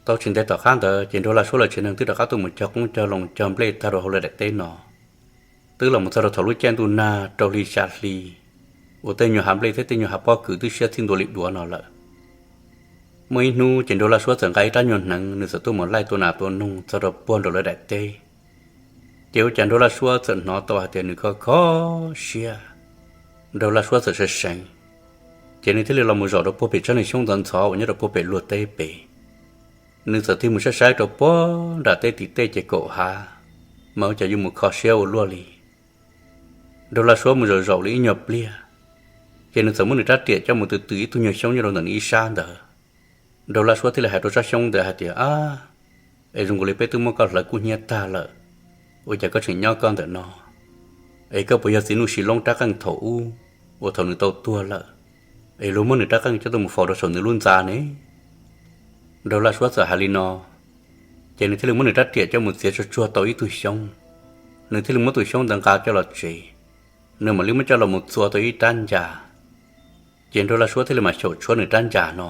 Tau tsis ntev tom qab ntawd ces Nraug Laj Suab lawv tsev neeg twb rov qab tuaj mus cog qoob cog loo cog nplej tag rau hauv lawv daim teb no. Twb los mus txog rau thaum lub caij ntuj nag rau hli xya hli, uas tej nyuag hav nplej thiab tej nyuag hav pob kws twb siab txij ntua li duav no lawm. Muaj ib hnub ces Nraug Laj Suab txawm nqa ib rab nyuag hneev, nws txawm tuaj mus laij tua nas tua noog txog rau puag nraum lawv daim teb. Ces ua cas Nraug Laj Suab txawm hnov tau hais tias nws kho kho siab. Nraug Laj Suab txawm seev seev, ces nws thiaj li los mus zaum rau puag pem tsob niag xyoob ntxhov ntxhov uas nyob rau puag pem luag teb pem. Nws txawm tig mus saib saib rau puag nram tej tim tej ces kaum hav, mas ua cas yuav mus kho siab ua luaj li. Nraug Laj Suab mus zaum zaum li ib nyuag pliag, ces nws txawm muab nws rab riam coj mus tws tws ib tug nyuag xyoob nyob rau ntawm nws ib sab ntawd. Nraug Laj Suab thiaj li hais rau tsob xyoob ntawd hais tias, Ab, es zoo nkaus li peb twb muab koj hlawv kub hnyiab tag lawm, ua cas koj tseem nyob koj ntawm no? Es koj puas yog txiv Nuj Sis Loob rab qeej thaum ub uas thaum nws tau tuag lawm, es luag muab nws rab qeej coj tuaj mus faus rau saum nws lub ntxa ne? Nraug Laj Suab txawm hais li no, ces nws thiaj li muab nws rab riam coj mus txiav tsuag tsuag tau ib tug xyoob. Nws thiaj li muab tus xyoob ntawd nqa coj los tsev, nws mam li muab coj los mus txua tau ib rab ncas. Ces Nraug Laj Suab thiaj li mam xyaum tshuab nws rab ncas no,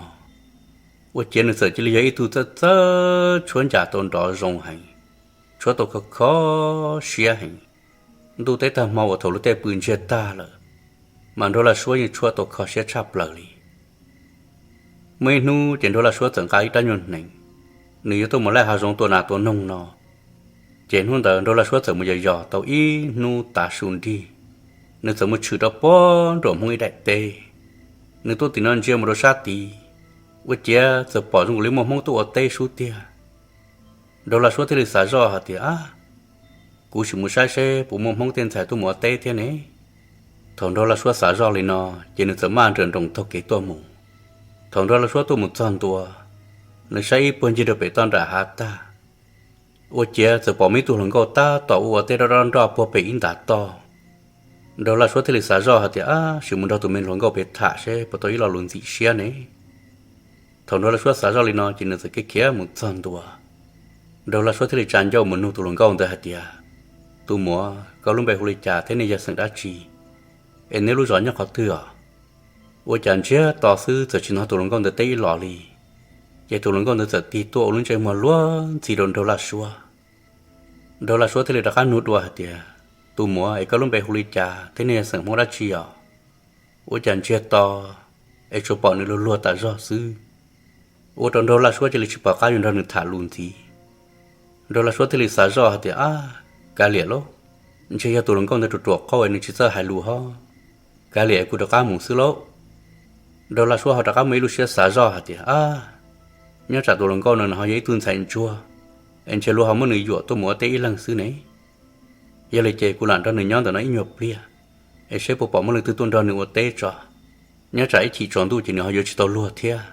ua ciav nws txawm cia li yog ib tug txawj txawj tshuab ncas tau nrov zoo heev, tshuab tau kho kho siab heev. Ntuj teb tag hmo uas thaum luag tej pw ntsiag tag lawm, mas Nraug Laj Suab yeej tshuab tau kho siab tshaj plaws li. Muaj ib hnub ces Nraug Laj Suab txawm nqa ib rab nyuag hneev, nws yuav tuaj mus laij hav zoov tua nas tua noog no. Ces hnub ntawd Nraug Laj Suab txawm mus yos yos tau ib hnub tav su nrig, nws txawm mus tshwm rau puag nraum Hmoob ib daim teb. Nws tuaj tim no ntsia mus rau sab tid, ua ciav txawm pom zoo nkaus li muaj Hmoob tuaj ua teb sub tiag. Nraug Laj Suab thiaj li xav zoj hais tias, Ab, kuv sim mus saib seb puas muaj Hmoob tej ntxhais tuaj mus ua teb thiab ne. Thaum Nraug Laj Suab xav zoj li no, ces nws txawm maj nrawm nroos taug kev tuaj mus. Thaum Nraug Laj Suab tuaj mus txog ntua, nws saib ib puag ncig rau pem toj nram hav tag, Ua ciav txawm pom muaj ib tug hluas nkauj tab tom ua ua teb dob dob nroj puag pem ib ntav toj. Nraug Laj Suab thiaj li xav zoj hais tias, Ab, sim mus nrog tus me hluas nkauj pem tham seb puas tau ib lo lus ntxim siab ne. Thaum Nraug Laj Suab xav zoj li no ces nws txawm kev khiav mus txog ntua. Nraug Laj Suab thiaj li tsa ncauj mus nug tus hluas nkauj ntawd hais tias, Tus muam, koj lub npe hu li cas thiab nej yog xeem dab tsi? Es neb lub zos nyob qhov twg os? Ua cas ntsiag to xwb txawm tsis hnov tus hluas nkauj ntawd teb ib los li. Ces tus hluas nkauj ntawd txawm tig tuaj ua lub ntsej muag luag ntxhi rau Nraug Laj Suab. Nraug Laj Suab thiaj li rov qab nug dua hais tias, Tus muam, es koj lub npe hu li cas thiab nej yog xeem Hmoob dab tsi os? Ua cas ntsiag to es tsuas pom nws luag luag tas zog xwb, ua rau Nraug Laj Suab cia li tsis pom qab yuav nrog nws tham lus ntxiv. Nraug Laj Suab thiaj li xav zoj hais tias, Ab, kav liam lauj, ntshe yog tus hluas nkauj ntawd ruam ruam qauj es nws tsis txawj hais lus hos. Kav liam es kuv rov qab mus xwb lauj. Nraug Laj Suab ho rov qab muaj ib lub siab xav zoj hais tias, Ab, nyob tsam tus hluas nkauj no nws ho yog ib tug ntxhais ntsuag, es ntshe luag ho muab nws yuam tuaj mus ua teb ib leeg xwb ne. Yog li ces kuv lam nrog nws nyob ntawm no ib nyuag pliag, es seb puas pom muaj leej twg tuaj nrog nws ua teb tso. Nyob tsam ib chim tsaus ntuj ces nws ho yuav tsis tau luag thiab.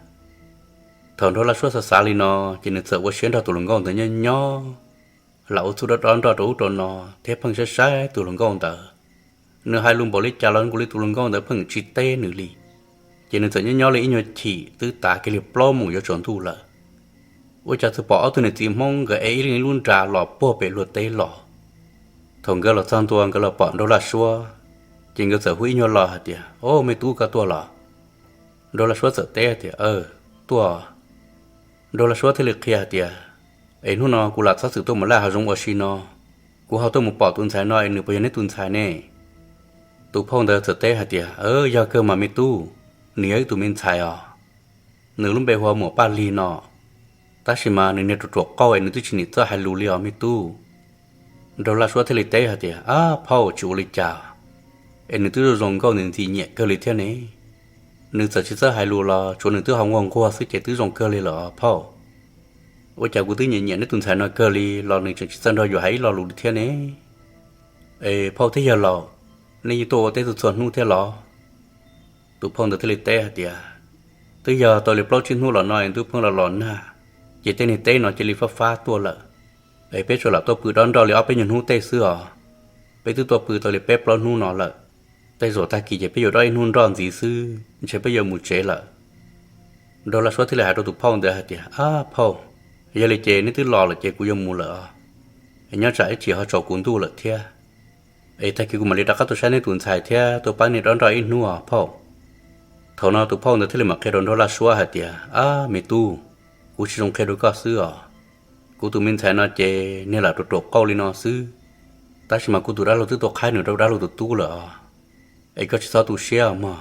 Thaum Nraug Laj Suab xav xav li no, ces nws txawm ua siab nrog tus hluas nkauj ntawd nyob nyob, lam ua txuj dob dob nroj rau ub rau no thiab pheej saib saib tus hluas nkauj ntawd. Nws hais lus npaum li cas los zoo li tus hluas nkauj ntawd pheej tsis teb nws li. Ces nws txawm nyob nyob li ib nyuag chim twb tav kiag li plaub moos yuav tsaus ntuj lawm. Ua cas txawm pom ob tug niam txiv Hmoob nkawd ev ib leeg ib lub nra los puag pem luag teb los. Thaum nkawd los txog ntua nkawd los pom Nraug Laj Suab, ces nkawd txawm hu ib nyuag lo hais tias, Au, me tub, koj tuaj los? Nraug Laj Suab txawm teb hais tias, Aw, tuaj. Nraug Laj Suab thiaj li qhia hais tias, Es hnub no kuv lam txhob txwm tuaj mus laj hav zoov ua si no, kuv ho tuaj mus pom tus ntxhais no es nws puas yog neb tus ntxhais ne? Tus phauj ntawd txawm teb hais tias, Yog kawg mas me tub, nws yog ib tus me ntxhais os. Nws lub npe hu ua Muam Paj Lig no, tab sis mas nws niag ruam ruam qauj es nws twb tsis nim txawj hais lus li os me tub. Nraug Laj Suab thiaj li teb hais tias, Ab phauj, tsis ua li cas, es nws twb zoo zoo nkauj ntxim nyiam kawg li thiab ne. Nws txawm tsis txawj hais lus los tsuav nws twb ho nquag nquag xwb ces twb zoo kawg li lawm os phauj. Ua cas kuv twb nyiam nyiam neb tus ntxhais no kawg li los nws tseem tsis txawj nrog yus hais ib lo lus li thiab ne? Es phauj thiab yawg laus, nej yeej tuaj ua teb txhua txhua hnub thiab los? Tus phauj ntawd thiaj li teb hais tias, Twb yog tau li plaub tsib hnub los no es ntuj pheej los los nag, ces tej niag teb no cia li fab fab tuaj lawm. Es peb tsuas lam tuaj pw dob nroj li ob peb nyuag hnub tej xwb os. Peb twb tuaj pw tau li peb plaub hnub no lawm. Tej zaum tag kis ces peb yuav dob ib hnub nroj ntxiv xwb ntshe peb yuav mus tsev lawm. Nraug Laj Suab thiaj li hais rau tus phauj ntawd hais tias, Ab phauj, yog li ces neb twb los lawm ces kuv yuav mus lawm os. Es nyob tsam ib chim ho tsaus kuv ntuj lawm thiab. Es tag kis kuv mam li rov qab tuaj saib neb tus ntxhais thiab tuaj pab neb dob nroj ib hnub os phauj. Thaum no tus phauj ntawd thiaj li mam qhia rau Nraug Laj Suab hais tias, Ab me tub, kuv tsis zoo qhia rau koj xwb os. Kuv tus me ntxhais no ces niag lam ruam ruam qauj li no xwb, tab sis mas kuv tus dab laug twb tuaj qhaib nws rau dab laug tus tub lawm os. Es koj tsis txhob tu siab mog.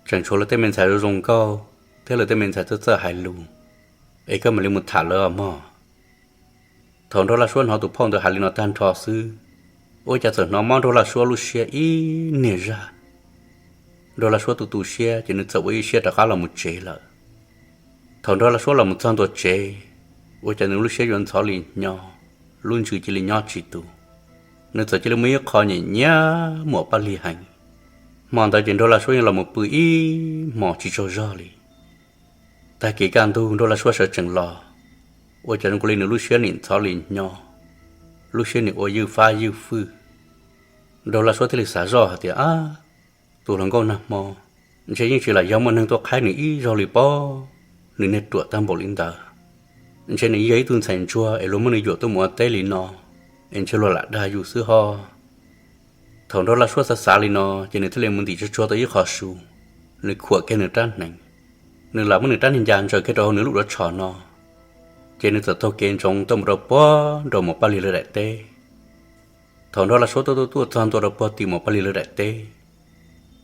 Tseem tshuav lawv tej me ntxhais zoo zoo nkauj thiab lawv tej me ntxhais txawj txawj hais lus, es koj mam li mus tham lawv os mog. Thaum Nraug Laj Suab hnov tus phauj ntawd hais li no tag nrho xwb, ua cas txawm hnov mob Nraug Laj Suab lub siab ib niag zaj. Nraug Laj Suab tu tu siab ces nws txawm ua ib siab rov qab los mus tsev lawm. Thaum Nraug Laj Suab los mus txog ntua tsev, ua cas nws lub siab yuav ntxhov li hnyo, lub ntsws cia li nyob tsis tus. Nws txawm cia li muaj ib qho nyiam nyiam Muam Paj Lig heev. Hmo ntawd ces Nraug Laj Suab yeej los mus pw ib hmos tsis tsaug zog li. Tag kis kaj ntug Nraug Laj Suab sawv tsees los, ua cas zoo li nws lub siab nim ntxhov li hnyo, lub siab nim ua ywj fab ywj fwj. Nraug Laj Suab thiaj li xav zoj hais tias, Ab, tus hluas nkauj nag hmo ntshe yeej tsis lam yog muaj neeg tuaj qhaib nws ib zaug li pob, nws niag ruam tag npaum li ntawd. Ntshe nws yog ib tug ntxhais ntsuag es luag muab nws yuam tuaj mus ua teb li no, es ntshe luag lam dag yus xwb ho. Thaum Nraug Laj Suab xav xav li no ces nws thiaj li mus ntim tsuag tsuag tau ib qho su, nws khuam kiag nws rab hneev, nws lam muab nws rab niag ncas ntsaws kiag rau hauv nws lub duav tsho no, ces nws txawm taug kev ntsoov tuaj mus rau puag nraum Muam Paj Lig lawv daim teb. Thaum Nraug Laj Suab tuaj tuaj tuaj txog ntua rau puag tim Muam Paj Lig lawv daim teb,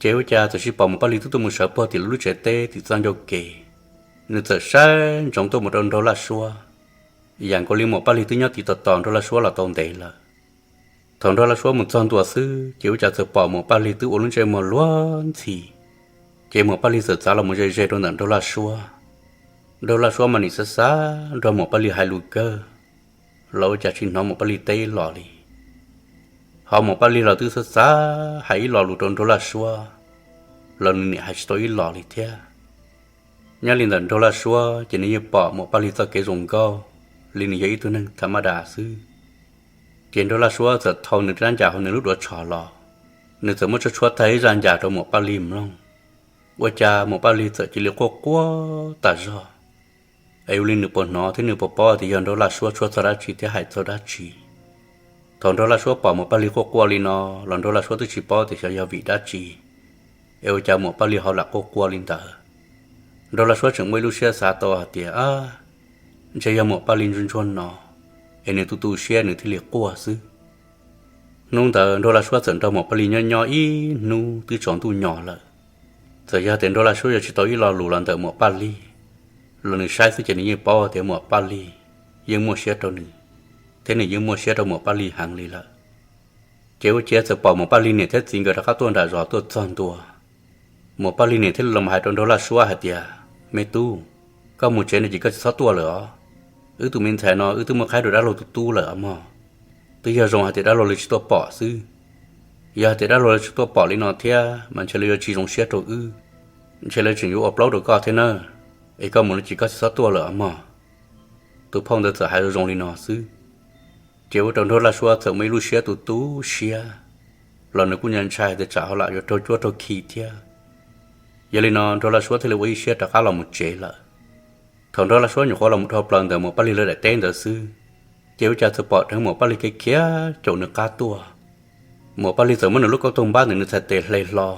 ces ua cas txawm sis pom Muam Paj Lig twb tuaj mus sawv puag tim lawv lub tsev teb tim txoj ncauj kev. Nws txawm saib ntsoov tuaj mus rau Nraug Laj Suab, yam nkaus li Muam Paj Lig twb nyob tim tos tos Nraug Laj Suab los tau ntev lawm. Thaum Nraug Laj Suab mus txog ntua xwb ces ua cas txawm pom Muam Paj Lig twb ua lub ntsej muag luag ntxhi. Ces Muam Paj Lig txawm txav los mus ze ze rau ntawm Nraug Laj Suab. Nraug Laj Suab mas nim xav xav nrog Muam Paj Lig hais lus kawg, los ua cas tsis hnov Muam Paj Lig teb los li. Ho Muam Paj Lig los twb xav xav hais ib lo lus rau Nraug Laj Suab, los nws nim hais tsis tau ib los li thiab. Nyob li ntawm Nraug Laj Suab ces nws yeej pom Muam Paj Lig txoj kev zoo nkauj, li nws yog ib tug neeg tham ma das xwb. Ces Nraug Laj Suab txawm thau nws rab ncas hauv nws lub duav tsho los, nws txawm muab tshuab tshuab tag ib zaj ncas rau Muam Paj Lig mloog. Ua cas Muam Paj Lig txawm cia li quaj quaj tas zog, es ua li nws puas hnov thiab nws puas paub tias yog Nraug Laj Suab tshuab txog dab tsi thiab hais txog dab tsi. Thaum Nraug Laj Suab pom Muam Paj Lig quaj quaj li no los Nraug Laj Suab twb tsis paub tias xyov yog vim dab tsi, es ua cas Muam Paj Lig ho lam quaj quaj li ntawd. Nraug Laj Suab tseem muaj ib lub siab xav tau hais tias, ntshe yog Muam Paj Lig ntsuag ntsuag no, es nws tu tu siab nws thiaj li quaj xwb. Hnub ntawd Nraug Laj Suab txawm nrog Muam Paj Lig nyob nyob ib hnub twb tsaus ntuj nyos lawm. Txawm yog tias Nraug Laj Suab yuav tsis tau ib lo lus los ntawm Muam Paj Lig, los nws saib xwb ces nws yeej paub tias Muam Paj Lig yeej muaj siab rau nws, thiab nws yeej muaj siab rau Muam Paj Lig heev li lawm. Ces ua ciav txawm pom Muam Paj Lig niam thiab txiv nkawd rov qab tuaj nram zos tuaj txog ntua. Muam Paj Lig niam thiaj li los hais rau Nraug Laj Suab hais tias, Me tub, koj mus tsev no ces koj tsis txhob tuaj lawm os. Wb tus me ntxhais no wb twb muab qhaib rau dab laug tus tub lawm os mog. Twb yog zoo hais tias dab laug lawv tsis tuaj pom xwb. Yog hais tias dab laug lawv tsis tuaj pom li no thiab mas ntshe lawv yuav tsis zoo siab rau wb, ntshe lawv tseem yuav ua plaub rau koj thiab na. Es koj mus no ces koj tsis txhob tuaj lawm os mog. Tus phauj ntawd txawm hais zoo zoo li no xwb, ces ua rau Nraug Laj Suab txawm muaj ib lub siab tu tu siab, los nws kuj ntshai ntshai tias tsam ho lam yuav raug cuab raug khi thiab. Yog li no Nraug Laj Suab thiaj li ua ib siab rov qab los mus tsev lawm. Thaum Nraug Laj Suab nyuam qhuav los mus dhau plaws ntawm Muam Paj Lig lawv daim teb ntawd xwb, ces ua cas txawm pom dheev Muam Paj Lig khiav khiav caum nws qab tuaj. Muam Paj Lig txawm muab nws lub kauj toog npab ntawm nws txhais tes hle hlo,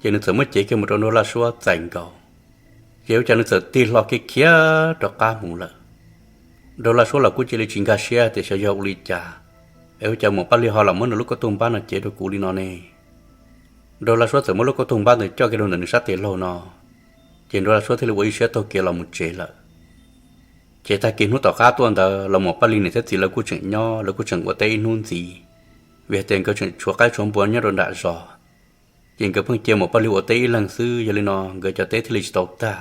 ces nws txawm muab cev kiag mus rau Nraug Laj Suab txais nkaus, ces ua cas nws txawm tig hlo khiav khiav rov qab mus lawm. Nraug Laj Suab los kuj cia li tsis nkag siab tias xyov yog ua li cas, es ua cas Muam Paj Lig ho lam muab nws lub kauj toog npab no cev rau kuv li no ne. Nraug Laj Suab txawm muab lub kauj toog npab ntawd coj kiag rau ntawm nws sab tes laug no, ces Nraug Laj Suab thiaj li ua ib siab taug kev los mus tsev lawm. Ces tag kis hnub tom qab tuaj ntawd los Muam Paj Lig niam thiab txiv lawv kuj tseem nyob, lawv kuj tseem ua teb ib hnub ntxiv, vim hais tias nkawd tseem tshuav qaib tshuav npua nyob rau nram zos, ces nkawd pheej cia Muam Paj Lig ua teb ib leeg xwb. Yog li no nkawd cov teb thiaj li tsis tau tag.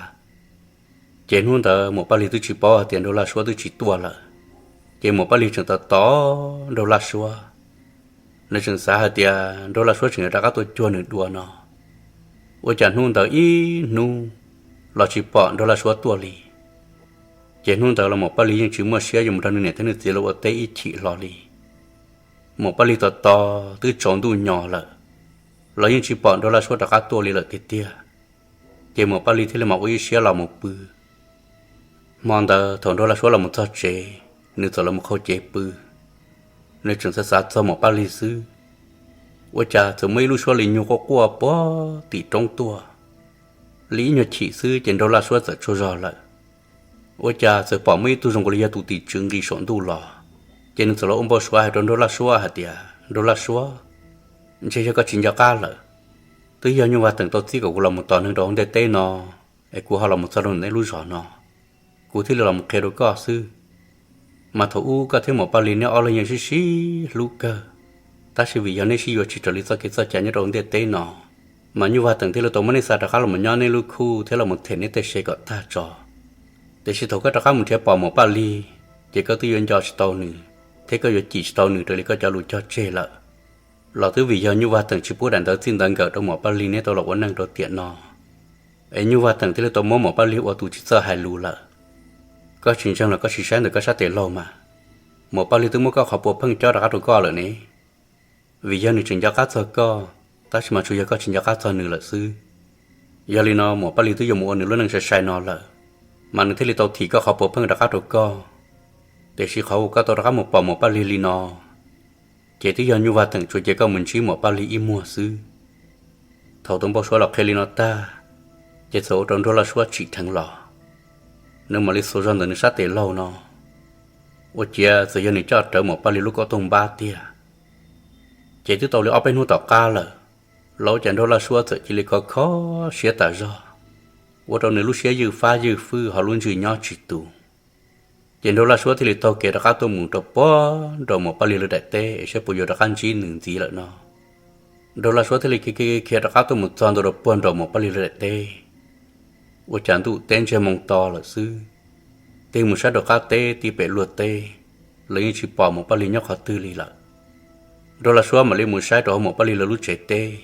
Ces hnub ntawd Muam Paj Lig twb tsis paub hais tias Nraug Laj Suab twb tsis tuaj lawm, ces Muam Paj Lig tseem tos tos Nraug Laj Suab. Nws tseem xav hais tias Nraug Laj Suab tseem yuav rov qab tuaj cuag nws dua no, ua cas hnub ntawd ib hnub los tsis pom Nraug Laj Suab tuaj li. Ces hnub ntawd los Muam Paj Lig yeej tsis muaj siab yuav mus nrog nws niam thiab nws txiv lawv ua teb ib chim hlo li. Muam Paj Lig tos tos twb tsaus ntuj nyos lawm, los yeej tsis pom Nraug Laj Suab rov qab tuaj li lawm tiag tiag. Ces Muam Paj Lig thiaj li mam ua ib siab los mus pw. Hmo ntawd thaum Nraug Laj Suab los mus txog tsev, nws txawm los mus qhau cev pw. Nws tseem xav xav txog Muam Paj Lig xwb, ua cas txawm muaj ib lub suab li nyuag quaj quaj puag tim roob tuaj. Li ib nyuag chim xwb ces Nraug Laj Suab txawm tsaug zog lawm. Ua cas txawm pom muaj ib tug zoo li yog tus tim tswv nqis saum ntuj los. Ces nws txawm los ua npau suav hais rau Nraug Laj Suab hais tias, Nraug Laj Suab, ntshe yog koj tsis nco qab lawm. Twb yog Nyuj Vaj Teem tau txib kom kuv los mus tos neeg rau hauv ntiaj teb no, es kuv ho los mus txog rau nej lub zos no, kuv thiaj li los mus qhia rau koj xwb. Mas thaum ub koj thiab Muam Paj Lig neb ob leeg yeej sib sib hlub kawg, tab sis vim yog neb sib yuav tsis raws li txoj kev txoj cai nyob rau hauv ntiaj teb no, mas Nyuj Vaj Teem thiaj li tau muab neb xa rov qab los mus nyob neb lub khuj thiab los mus them neb tej se kom tag tso. Tiam sis thaum koj rov qab mus nrhiav pom Muam Paj Lig, ces koj twb yuav nco tsis tau nws, thiab koj yuav cim tsis tau nws raws li koj cov lus cog tseg lawm. Los twb vim yog Nyuj Vaj Teem tsis pub daim ntawv txij ntawv nkawm rau Muam Paj Lig neb tau los ua neej rau tiam no, es Nyuj Vaj Teem thiaj li tau muab Muam Paj Lig ua tus tsis txawj hais lus lawm. Koj tsis ntseeg los koj sim saib ntawm koj sab tes laug mas, Muam Paj Lig twb muab koj qhov puav pheej cob rov qab rau koj lawm ne. Vim yog nws tseem nco qab txog koj, tab sis mas tsuas yog koj tsis nco qab txog nws lawm xwb. Yog li no Muam Paj Lig twb yuav mus ua nws lub neej sai sai no lawm, mas nws thiaj li tau thim koj qhov puav pheej rov qab rau koj. Tiam sis qhov uas koj tau rov qab mus pom Muam Paj Lig li no, ces twb yog Nyuj Vaj Teem tsuas cia koj mus ntsib Muam Paj Lig ib muag xwb. Thaum tus npau suav los qhia li no tag, ces txawm ua rau Nraug Laj Suab tsim dheev los, nws mam li xuas zog ntawm nws sab tes laug no, ua ciav txawm yog nws coj rawv Muam Paj Lig lub kauj toog npab tiag. Ces twb tau li ob peb hnub tom qab lawm, los ua cas Nraug Laj Suab txawm cia li kho kho siab tas zog, ua rau nws lub siab ywj fab ywj fwj ho lub ntsws nyob tsis tus. Ces Nraug Laj Suab thiaj li taug kev rov qab tuaj mus rau puag nraum Muam Paj Lig lawv daim teb es saib puas yuav rov qab ntsib nws ntxiv lawm no. Nraug Laj Suab thiaj li khiav khiav khiav rov qab tuaj mus txog ntua rau puag nraum Muam Paj Lig lawv daim teb, ua cas ntuj teb ntsiag moo to lawm xwb. Tig mus saib rau qab teb tig pem luag teb, lawv yeej tsis pom Muam Paj Lig nyob qhov twg li lawm. Nraug Laj Suab mam li mus saib rau hauv Muam Paj Lig lawv lub tsev teb,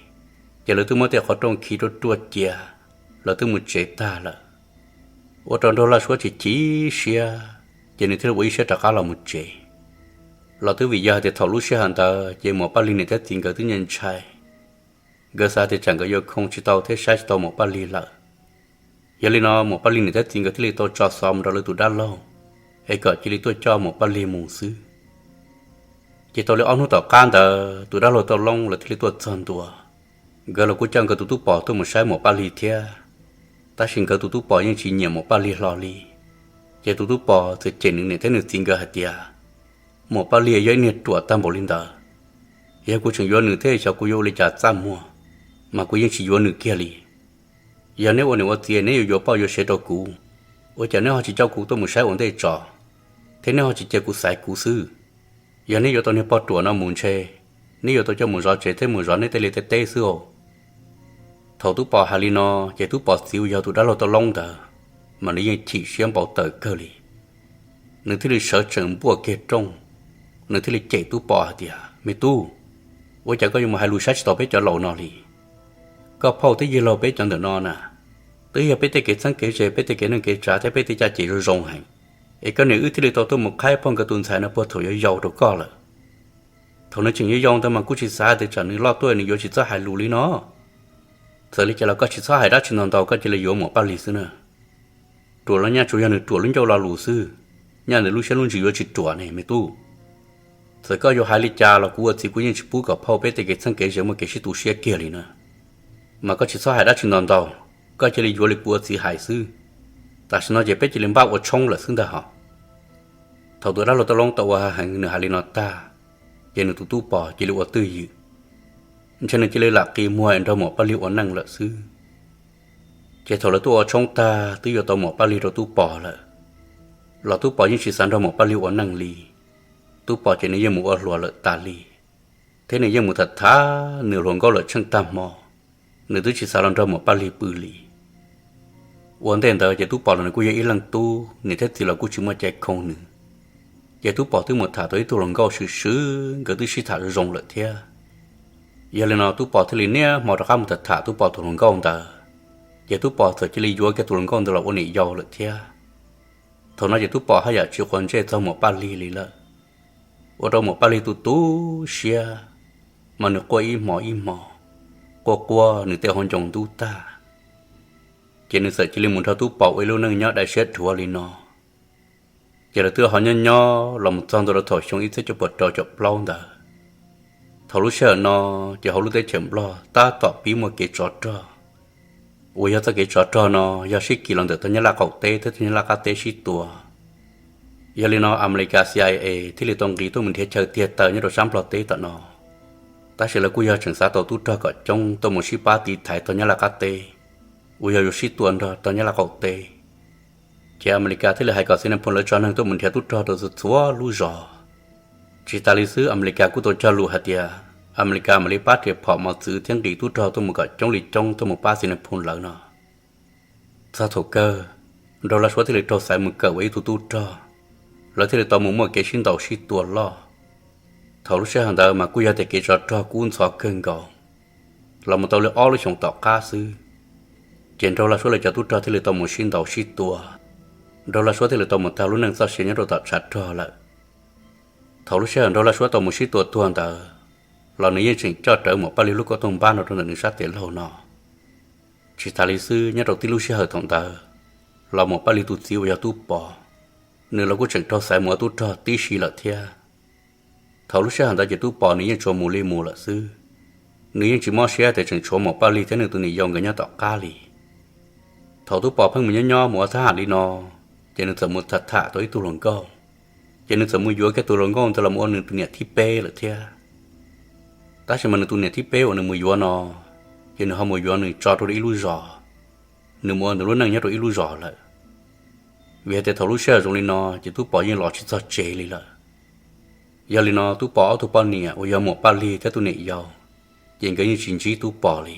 ces lawv twb muab tej qhov rooj khi ruaj ruaj cia, lawv twb mus tsev tag lawm. Ua rau Nraug Laj Suab chim chim siab, ces nws thiaj li ua ib siab rov qab los mus tsev. Los twb vim yog hais tias thaum lub sij hawm ntawd ces Muam Paj Lig niam thiab txiv nkawd twb nyuaj ntshai, nkawd xav tias tsam nkawd yuav khoo tsis tau thiab saib tsis tau Muam Paj Lig lawm. Yog li no Muam Paj Lig niam thiab txiv nkawd thiaj li tau tso xov mus rau lawv tus dab laug, es kom cia li tuaj coj Muam Paj Lig mus xwb. Ces tau li ob hnub tom qab ntawd tus dab laug Tau Loob lawv thiaj li tuaj txog ntua. Nkawd los kuj coj nkawd tus tub pos tuaj mus saib Muam Paj Lig thiab, tab sis nkawd tus tub pos yeej tsis nyiam Muam Paj Lig hlo li. Ces tus tub pos txawm cem nws niam thiab nws txiv nkawd hais tias, Muam Paj Lig yog ib niag ruam tag npaum li ntawd, yog kuv tseem yuav nws thiab xyov kuv yuav ua li cas txaj muag, mas kuv yeej tsis yuav nws kiag li. Yog neb ua niam ua txiv neb yuav yuav poj yuav sev rau kuv, ua cas neb ho tsis coj kuv tuaj mus saib ua ntej tso, thiab neb ho tsis cia kuv xaiv kuv xwb? Yog neb yuav tau niag poj ruam no mus ntshe neb yuav tau coj mus zov tsev thiab mus zov neb tej liaj tej teb xwb os. Thaum tub pos hais li no, ces tub pos txiv uas yog tus dab laug Tau Loob ntawd, mas nws yeej chim siab npau taws kawg li. Nws thiaj li sawv tsees npuaj kiag rooj, nws thiaj li cem tub pos hais tias, Me tub, ua cas koj yuav mus hais lus saib tsis taus peb cov laus no li? Koj phauj thiab yawg laug peb cov ntawm no na, twb yog peb tej kev txheeb kev ze, peb tej kev neej kev tsav thiab peb tej caj ces zoo zoo heev, es koj niam wb thiaj li tau tuaj mus qhaib phauj nkawd tus ntxhais no puag thaum yuav yau rau koj lawm. Thaum nws tseem yau yau ntawd mas kuj tsis xav tias tsam nws loj tuaj nws yuav tsis txawj hais lus li no. Txawm li cas los koj tsis txhob hais dab tsi ntau ntau, koj cia li yuav Muam Paj Lig xwb na. Ruam los nyaj tsuas yog nws ruam lub ncauj lo lus xwb, nyaj nws lub siab lub ntsws yuav tsis ruam ne me tub. Txawm koj yuav hais li cas los kuv ua txiv kuv yeej tsis pub kom phauj peb tej kev txheeb kev ze muaj kev sib tu siab kiag li na. Mas koj tsis txhob hais dab tsi ntau ntau, koj cia li yuav li kuv ua txiv hais xwb. Tam sim no ces peb cia li npaj ua tshoob lawm xwb ntag hos. Thaum tus dab laug Tau Loob tau ua heev nws hais li no tag, ces nws tus tub pos cia li ua twj ywm, ntshe nws cia li lam qi muag nrog Muam Paj Lig ua neej lawm xwb. Ces thaum lawv tuaj ua tshoob tag twb yuav tau Muam Paj Lig rau tub pos lawm, los tub pos yeej tsis xav nrog Muam Paj Lig ua neej li. Tub pos ces nws yeej mus ua hluas lawm tas li, thiab nws yeej mus tham tham nws hluas nkauj lawm tsheej tag hmo, nws twb tsis xav los nrog Muam Paj Lig pw li. Ua ntej ntawd ces tub pos los nws kuj yog ib leej tub, niam thiab txiv los kuj tsis muaj cai khoo nws. Ces tub pos twb mus tham tau ib tug hluas nkauj swm swm, nkawd twb sib tham zoo lawm thiab. Yog li no tub pos thiaj li niaj hmo rov qab mus tham tham tub pos tus hluas nkauj ntawd, ces tub pos txawm cia li yuav kiag tus hluas nkauj ntawd los ua niam yau lawm thiab. Thaum no ces tub pos haj yam tsis quav ntsej txog Muam Paj Lig li lawm, ua rau Muam Paj Lig tu tu siab, mas nws quaj ib hmo ib hmo, quaj quaj nws tej hauv ncoo ntub tag. Ces nws txawm cia li mus nrog tub pos ua ib lub neej nyob dai siab dhuav li no. Ces lawv twb ho nyob nyob los mus txog ntua rau thaum xyoo ib txhiab cuaj puas rau caum plaub ntawd. Thaum lub sij hawm no, ces hauv lub teb chaws Nplog tab tom pib muaj kev tsov rog, uas yog txoj kev tsov rog no yog sib kis los ntawm tog Nyab Laj qaum teb thiab tog Nyab Laj qab teb sib tua. Yog li no Amelikas C I A thiaj li tau nqis tuaj mus nrhiav chaw tiag taw nyob rau sab Nplog teb tom no. Tab sis lawv kuj yog tseem xav tau tub rog kom coob tuaj mus sib pab tiv thaiv tog Nyab Laj qab teb, uas yog yuav sib tua nrog tog Nyab Laj qaum teb. Ces Amelikas thiaj li hais kom Xi Nas Phoo lawv tso neeg tuaj mus nrhiav tub rog rau txhua txhua lub zos. Tsis tas li xwb, Amelikas kuj tau cog lus hais tias Amelikas mam li pab riam phom mos txwv thiab nqis tub rog tuaj mus kom coob li coob tuaj mus pab Xi Nas Phoo lawv no. Txog thaum kawg, Nraug Laj Suab thiaj li raug xaiv mus kawm ua ib tug tub rog, lawv thiaj li tau mus muaj kev sib ntaus sib tua loj. Thaum lub sij hawm ntawd mas kuj yog tias kev tsov rog kub ntxhov kawg nkaus. Los mus tau li ob lub xyoos tom qab xwb, ces Nraug Laj Suab lawv cov tub rog thiaj li tau mus sib ntaus sib tua. Nraug Laj Suab thiaj li tau mus tag lub neej txoj sia nyob rau tom tshav rog lawm. Thaum lub sij hawm Nraug Laj Suab tau mus sib tua tuag ntawd, los nws yeej tseem coj rawv Muam Paj Lig lub kauj toog npab no rau ntawm nws sab tes laug no. Tsis tas li xwb, nyob rau tib lub sij hawm thaum ntawd, los Muam Paj Lig tus txiv uas yog Tub Pov, nws los kuj tseem raug xaiv mus ua tub rog tib si lawm thiab. Thaum lub sij hawm ntawd ces Tub Pov nws yeej tsuas mus li mus lawm xwb, nws yeej tsis mob siab tias tseem tshuav Muam Paj Lig thiab nws tus niam yau nkawd nyob tom qab li. Thaum Tub Pov pheej mus nyob nyob mus ua thab ham li no, ces nws txawm mus tham tham tau ib tug hluas nkauj, ces nws txawm mus yuav kiag tus hluas nkauj ntawd los ua nws tus niam thib peb lawm thiab. Tab sis mas nws tus niam thib peb uas nws mus yuav no, ces nws ho mus yuav nws tso rau ib lub zos, nws mus ua nws lub neej nyob rau ib lub zos lawm. Vim hais tias thaum lub sij hawm zoo li no ces Tub Pov yeej los tsis txog tsev li lawm. Yog li no Tub Pov ob tug poj niam uas yog Muam Paj Lig thiab tus niam yau, ces nkawd yeej tsis ntsib Tub Pov li.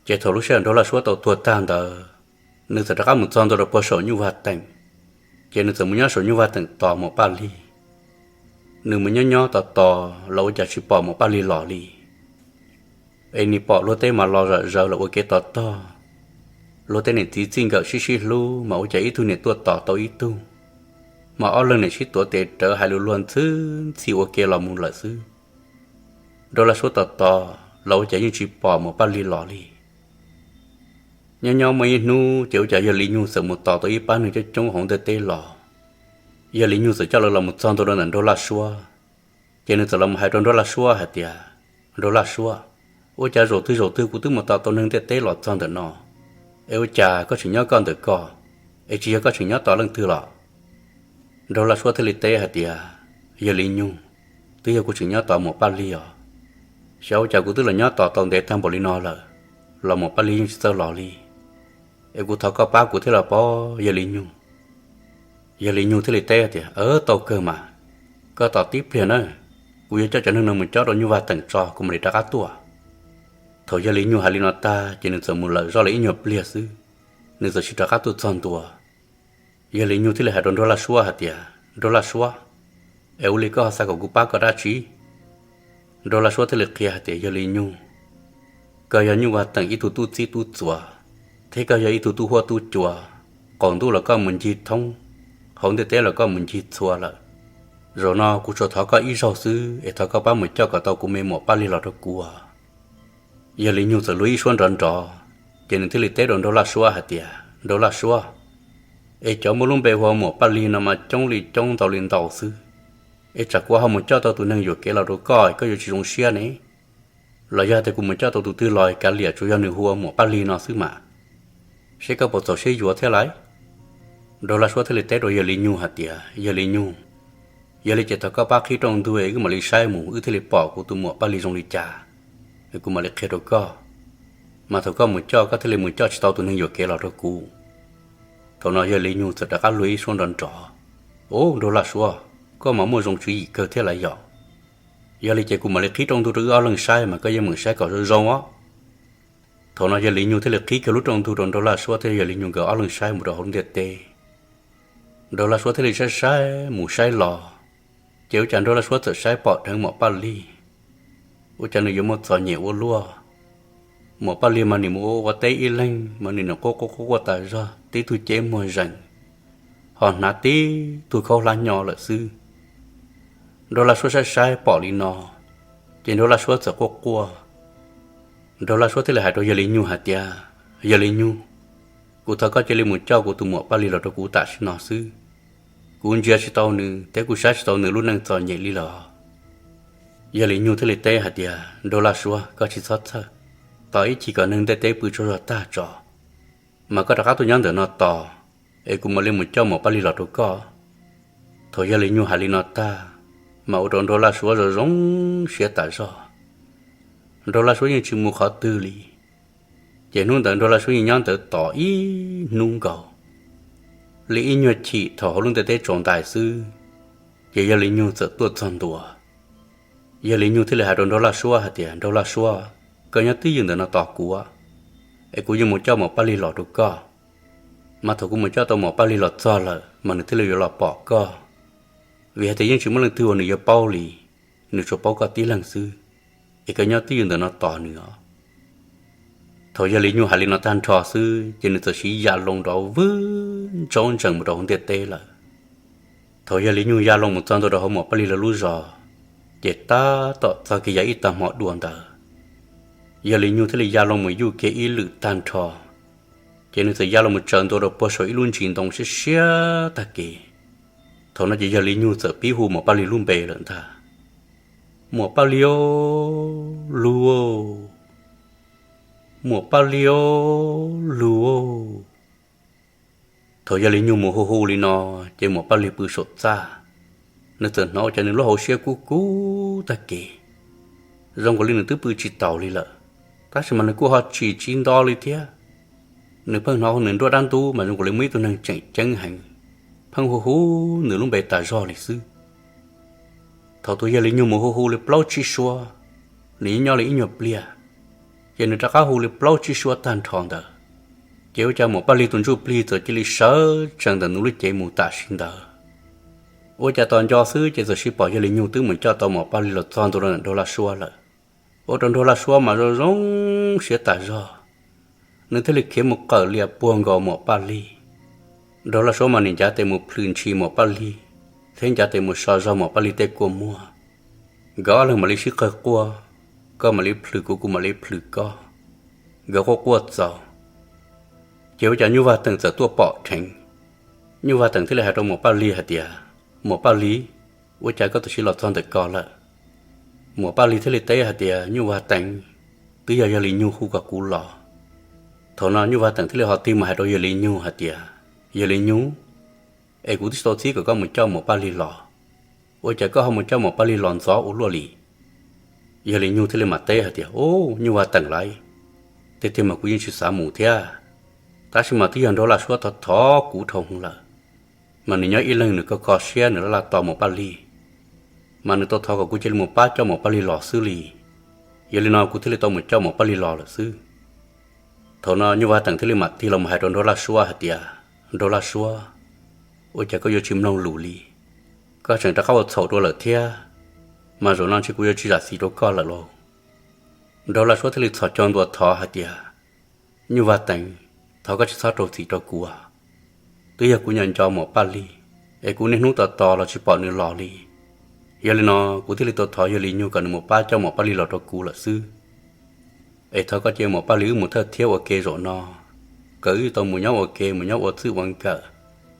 Ces thaum lub sij hawm Nraug Laj Suab tau tuag tag ntawd, nws txawm rov qab mus txog ntua rau puag saum Nyuj Vaj Teem, ces nws txawm mus nyob saum Nyuj Vaj Teem tos Muam Paj Lig. Nws mus nyob nyob tos tos los ua cas tsis pom Muam Paj Lig los li. Es nws pom luag tej mas los zom zaws los ua kev tos tog, luag tej niam txiv txij nkawm sib sib hlub mas ua cas ib tug niam tuaj tos tau ib tug, mas ob leeg nim sib tuav tes rawv hais lus luag ntxhi ntxhi ua ke los mus lawm xwb. Nraug Laj Suab tos tos los ua cas yeej tsis pom Muam Paj Lig los li. Nyob nyob muaj ib hnub ces ua cas Yawg Li Nyug txawm mus tos tau ib pab neeg coob coob hauv ntiaj teb los. Yawg Li Nyug txawm coj lawv los mus txog ntua rau ntawm Nraug Laj Suab, ces nws txawm los mus hais rau Nraug Laj Suab hais tias, Nraug Laj Suab, ua cas zaum twg zaum twg kuv twb mus tos tau neeg ntiaj teb los txog ntawm no, es ua cas koj tseem nyob koj ntawm koj, es tsis yog koj tseem nyob tos leej twg los? Nraug Laj Suab thiaj li teb hais tias, Yawg Li Nyug, twb yog kuv tseem nyob tos Muam Paj Lig os. Xyov ua cas kuv twb los nyob tos tau ntev tag npaum li no lawm, los Muam Paj Lig yeej tsis txawj los li. Es kuv thov koj pab kuv thiab los pob Yawg Li Nyug. Yawg Li Nyug thiaj li teb tias, Tau kawg mas, koj tos tib pliag na, kuv yuav coj cov neeg no mus cob rau Nyuj Vaj Teem tso kuv mam li rov qab tuaj. Thaum Yawg Li Nyug hais li no tag ces nws txawm mus lawm zoj li ib nyuag pliag xwb, nws txawm sis rov qab tuaj txog ntua. Yawg Li Nyug thiaj li hais rau Nraug Laj Suab hais tias, Nraug Laj Suab, es ua li koj ho xav kom kuv pab koj dab tsi? Nraug Laj Suab thiaj li qhia hais tias, Yawg Li Nyug, koj yog Nyuj Vaj Teem ib tug tub txib tub txuas, thiab koj yog ib tug tub huab tub cua, qaum ntuj los koj mus ncig thoob, hauv ntiaj teb los koj mus ncig txhua lawm. Zaum no kuv tsuas thov koj ib zaug xwb es thov koj pab mus coj kom tau kuv me Muam Paj Lig los rau kuv. Yawg Li Nyug txawm luag ib suab nrov nrov, ces nws thiaj li teb rau Nraug Laj Suab hais tias, Nraug Laj Suab, es cov muaj lub npe hu ua Muam Paj Lig no mas coob li coob ntau li ntau xwb, es tsam kuv ho mus coj tau tus neeg yuam kev los rau koj, koj yuav tsis zoo siab ne? Los yog tias kuv mus coj tau tus twg los kav liam tsuas yog nws hu ua Muam Paj Lig no xwb mas, seb koj puas txaus siab yuav thiab lauj? Nraug Laj Suab thiaj li teb rau Yawg Li Nyug hais tias, Yawg Li Nyug, yog li ces thov koj pab qhib rooj ntug es wb mam li saib mus, wb thiaj li pom kuv tus Muam Paj Lig zoo li cas, es kuv mam li qhia rau koj. Mas thaum koj mus coj koj thiaj li mus coj tsis tau tus neeg yuam kev los rau kuv. Thaum no Yawg Li Nyug txawm rov qab luag ib suab nrov nrov, Ub, Nraug Laj Suab, koj mas muaj zoo tswv yim kawg thiab lauj yom. Yog li ces kuv mam li qhib rooj ntug rau wb ob leeg saib mas koj yeej meem saib kom zoo zoo os. Thaum no Yawg Li Nyug thiaj li qhib kiag lub rooj ntug rau Nraug Laj Suab thiab Yawg Li Nyug nkawd ob leeg saib mus rau hauv ntiaj teb. Nraug Laj Suab thiaj li saib saib mus saib los, ces ua cas Nraug Laj Suab txawm saib pom dheev Muam Paj Lig. Ua cas nws yuav muaj txom nyem ua luaj? Muam Paj Lig mas nws mus ua ua teb ib leeg mas nws nim quaj quaj quaj quaj tas zog, tib tug cev muag zeem, ho hnav tib tug khaub hlab nyo lawm xwb. Nraug Laj Suab saib saib pom li no, ces Nraug Laj Suab txawm quaj quaj. Nraug Laj Suab thiaj li hais rau Yawg Li Nyug hais tias, Yawg Li Nyug, kuv thov koj cia li mus coj kuv tus Muam Paj Lig los rau kuv tam sim no xwb. Kuv ntsia tsis tau nws thiab kuv saib tsis tau nws lub neej txom nyem li lawm. Yawg Li Nyug thiaj li teb hais tias, Nraug Laj Suab, koj tsis txhob txhawj, tos ib chim kom neeg ntiaj teb pw tsaug zog tag tso, mas koj rov qab tuaj nyob ntawm no tos, es kuv mam li mus coj Muam Paj Lig los rau koj. Thaum Yawg Li Nyug hais li no tag, mas ua rau Nraug Laj Suab zoo zoo siab tas zog. Nraug Laj Suab yeej tsis mus qhov twg li. Ces hnub ntawd Nraug Laj Suab yeej nyob ntawd tos ib hnub nkaus. Li ib nyuag chim thaum hauv lub ntiaj teb tsaus ntais xwb, ces Yawg Li Nyug txawm tuaj txog ntua. Yawg Li Nyug thiaj li hais rau Nraug Laj Suab hais tias, Nraug Laj Suab, koj nyob twj ywm ntawm no tos kuv, es kuv yuav mus coj Muam Paj Lig los rau koj. Mas thaum kuv mus coj tau Muam Paj Lig los txog lawm mas nws thiaj li yuav los pom koj, vim hais tias yeej tsis muaj leej twg uas nws yuav paub li, nws tsuas paub koj tib leeg xwb, es koj nyob twj ywm ntawm no tos nws os. Thaum Yawg Li Nyug hais li no tag nrho xwb ces nws txawm siv ya loo nrov vwb ntsaub ntsees mus rau hauv ntiaj teb lawm. Thaum Yawg Li Nyug ya loo mus txog ntua rau hauv Muam Paj Lig lawv lub zos, ces tab tom txog kiag yav ib tag hmo dua ntawd, Yawg Li Nyug thiaj li ya loo mus yuj kiag ib lwm tag nrho, ces nws txawm ya loo mus tsaws ntua rau puag saum ib lub ntsis ntoo siab siab tag kev. Thaum no ces Yawg Li Nyug txawm pib hu Muam Paj Lig lub npe lawm ntag, Muam Paj Lig, lug, Muam Paj Lig, lug. Thaum Yawg Li Nyug mus hu hu li no, ces Muam Paj Lig pw saum txaj, nws txawm hnov ua cas nws lub hauv siab kub kub tag kev, zoo nkaus li nws twb pw tsis taus li lawm, tab sis mas nws kuj ho tsis tsis nto li thiab. Nws pheej hnov nws nruab dab ntub mas zoo nkaus li muaj ib tug neeg tseem ceeb heev, pheej hu hu nws lub npe tas zog li xwb. Thaum tus Yawg Li Nyug mus hu hu li plaub tsib suab, nws nyob nyob li ib nyuag pliag, ces nws rov qab hu li plaub tsib suab tag nrho ntawd, ces ua cas Muam Paj Lig tus ntsuj plig txawm cia li sawv tsees ntawm nws lub cev mus tam sim ntawd. Ua cas tos nco xwb ces txawm sis pom Yawg Li Nyug twb mus coj tau Muam Paj Lig los txog ntua rau ntawm Nraug Laj Suab lawm. Ua rau Nraug Laj Suab mas zoo zoo siab tas zog, nws thiaj li khiav mus qawm lias puag nkaus Muam Paj Lig. Nraug Laj Suab mas nim ncav tes mus plhws ntshis Muam Paj Lig, thiab ncav tes mus so zog Muam Paj Lig tej kua muag. Nkawd ob leeg mam li sib qawg quaj, koj mam li plhws kuv, kuv mam li plhws koj. Nkawd quaj quaj txaus, ces ua cas Nyuj Vaj Teem txawm tuaj pom dheev. Nyuj Vaj Teem thiaj li hais rau Muam Paj Lig hais tias, Muam Paj Lig, ua cas koj tam sim los txog ntawm ko lawm? Muam Paj Lig thiaj li teb hais tias, Nyuj Vaj Teem, twb yog Yawg Lis Nyug hu kom kuv los. Thaum no Nyuj Vaj Teem thiaj li ho tig mus hais rau Yawg Lis Nyug hais tias, Yawg Lis Nyug, es kuv twb tsis tau txib kom koj mus coj Muam Paj Lig los, ua cas koj ho mus coj Muam Paj Lig los ntxov ua luaj li? Yawg Lis Nyug thiaj li mam teb hais tias, Ub, Nyuj Vaj Teem lauj, tiag tiag mas kuv yeej tsis xav mus thiab, tab sis mas twb yog Nraug Laj Suab thov thov kuv dhau hwv lawm, mas nws nyob ib leeg nws kho kho siab nws laj laj tos Muam Paj Lig, mas nws tau thov kom kuv cia li mus pab coj Muam Paj Lig los xwb li. Yog li no kuv thiaj li tau mus coj Muam Paj Lig los lawm xwb. Thaum no Nyuj Vaj Teem thiaj li mam tig los mus hais rau Nraug Laj Suab hais tias, Nraug Laj Suab, ua cas koj yuav tsis mloog lus li? Koj tseem rov qab ua txhaum dua lawm thiab, mas zaum no ntshe kuv yuav tsis zam txim rau koj lawm lauj. Nraug Laj Suab thiaj li txhos caug ntua thov hais tias, Nyuj Vaj Teem, thov koj tsis txhob rau txim rau kuv, twb yog kuv nco nco Muam Paj Lig, es kuv niaj hnub tos tos los tsis pom nws los li. Yog li no kuv thiaj li tau thov Yawg Lis Nyug kom nws mus pab coj Muam Paj Lig los rau kuv lawm xwb. Es thov koj cia Muam Paj Lig wb mus thawj thiab ua ke zaum no, kom wb tau mus nyob ua ke, mus nyob ua txwj ua nkawm,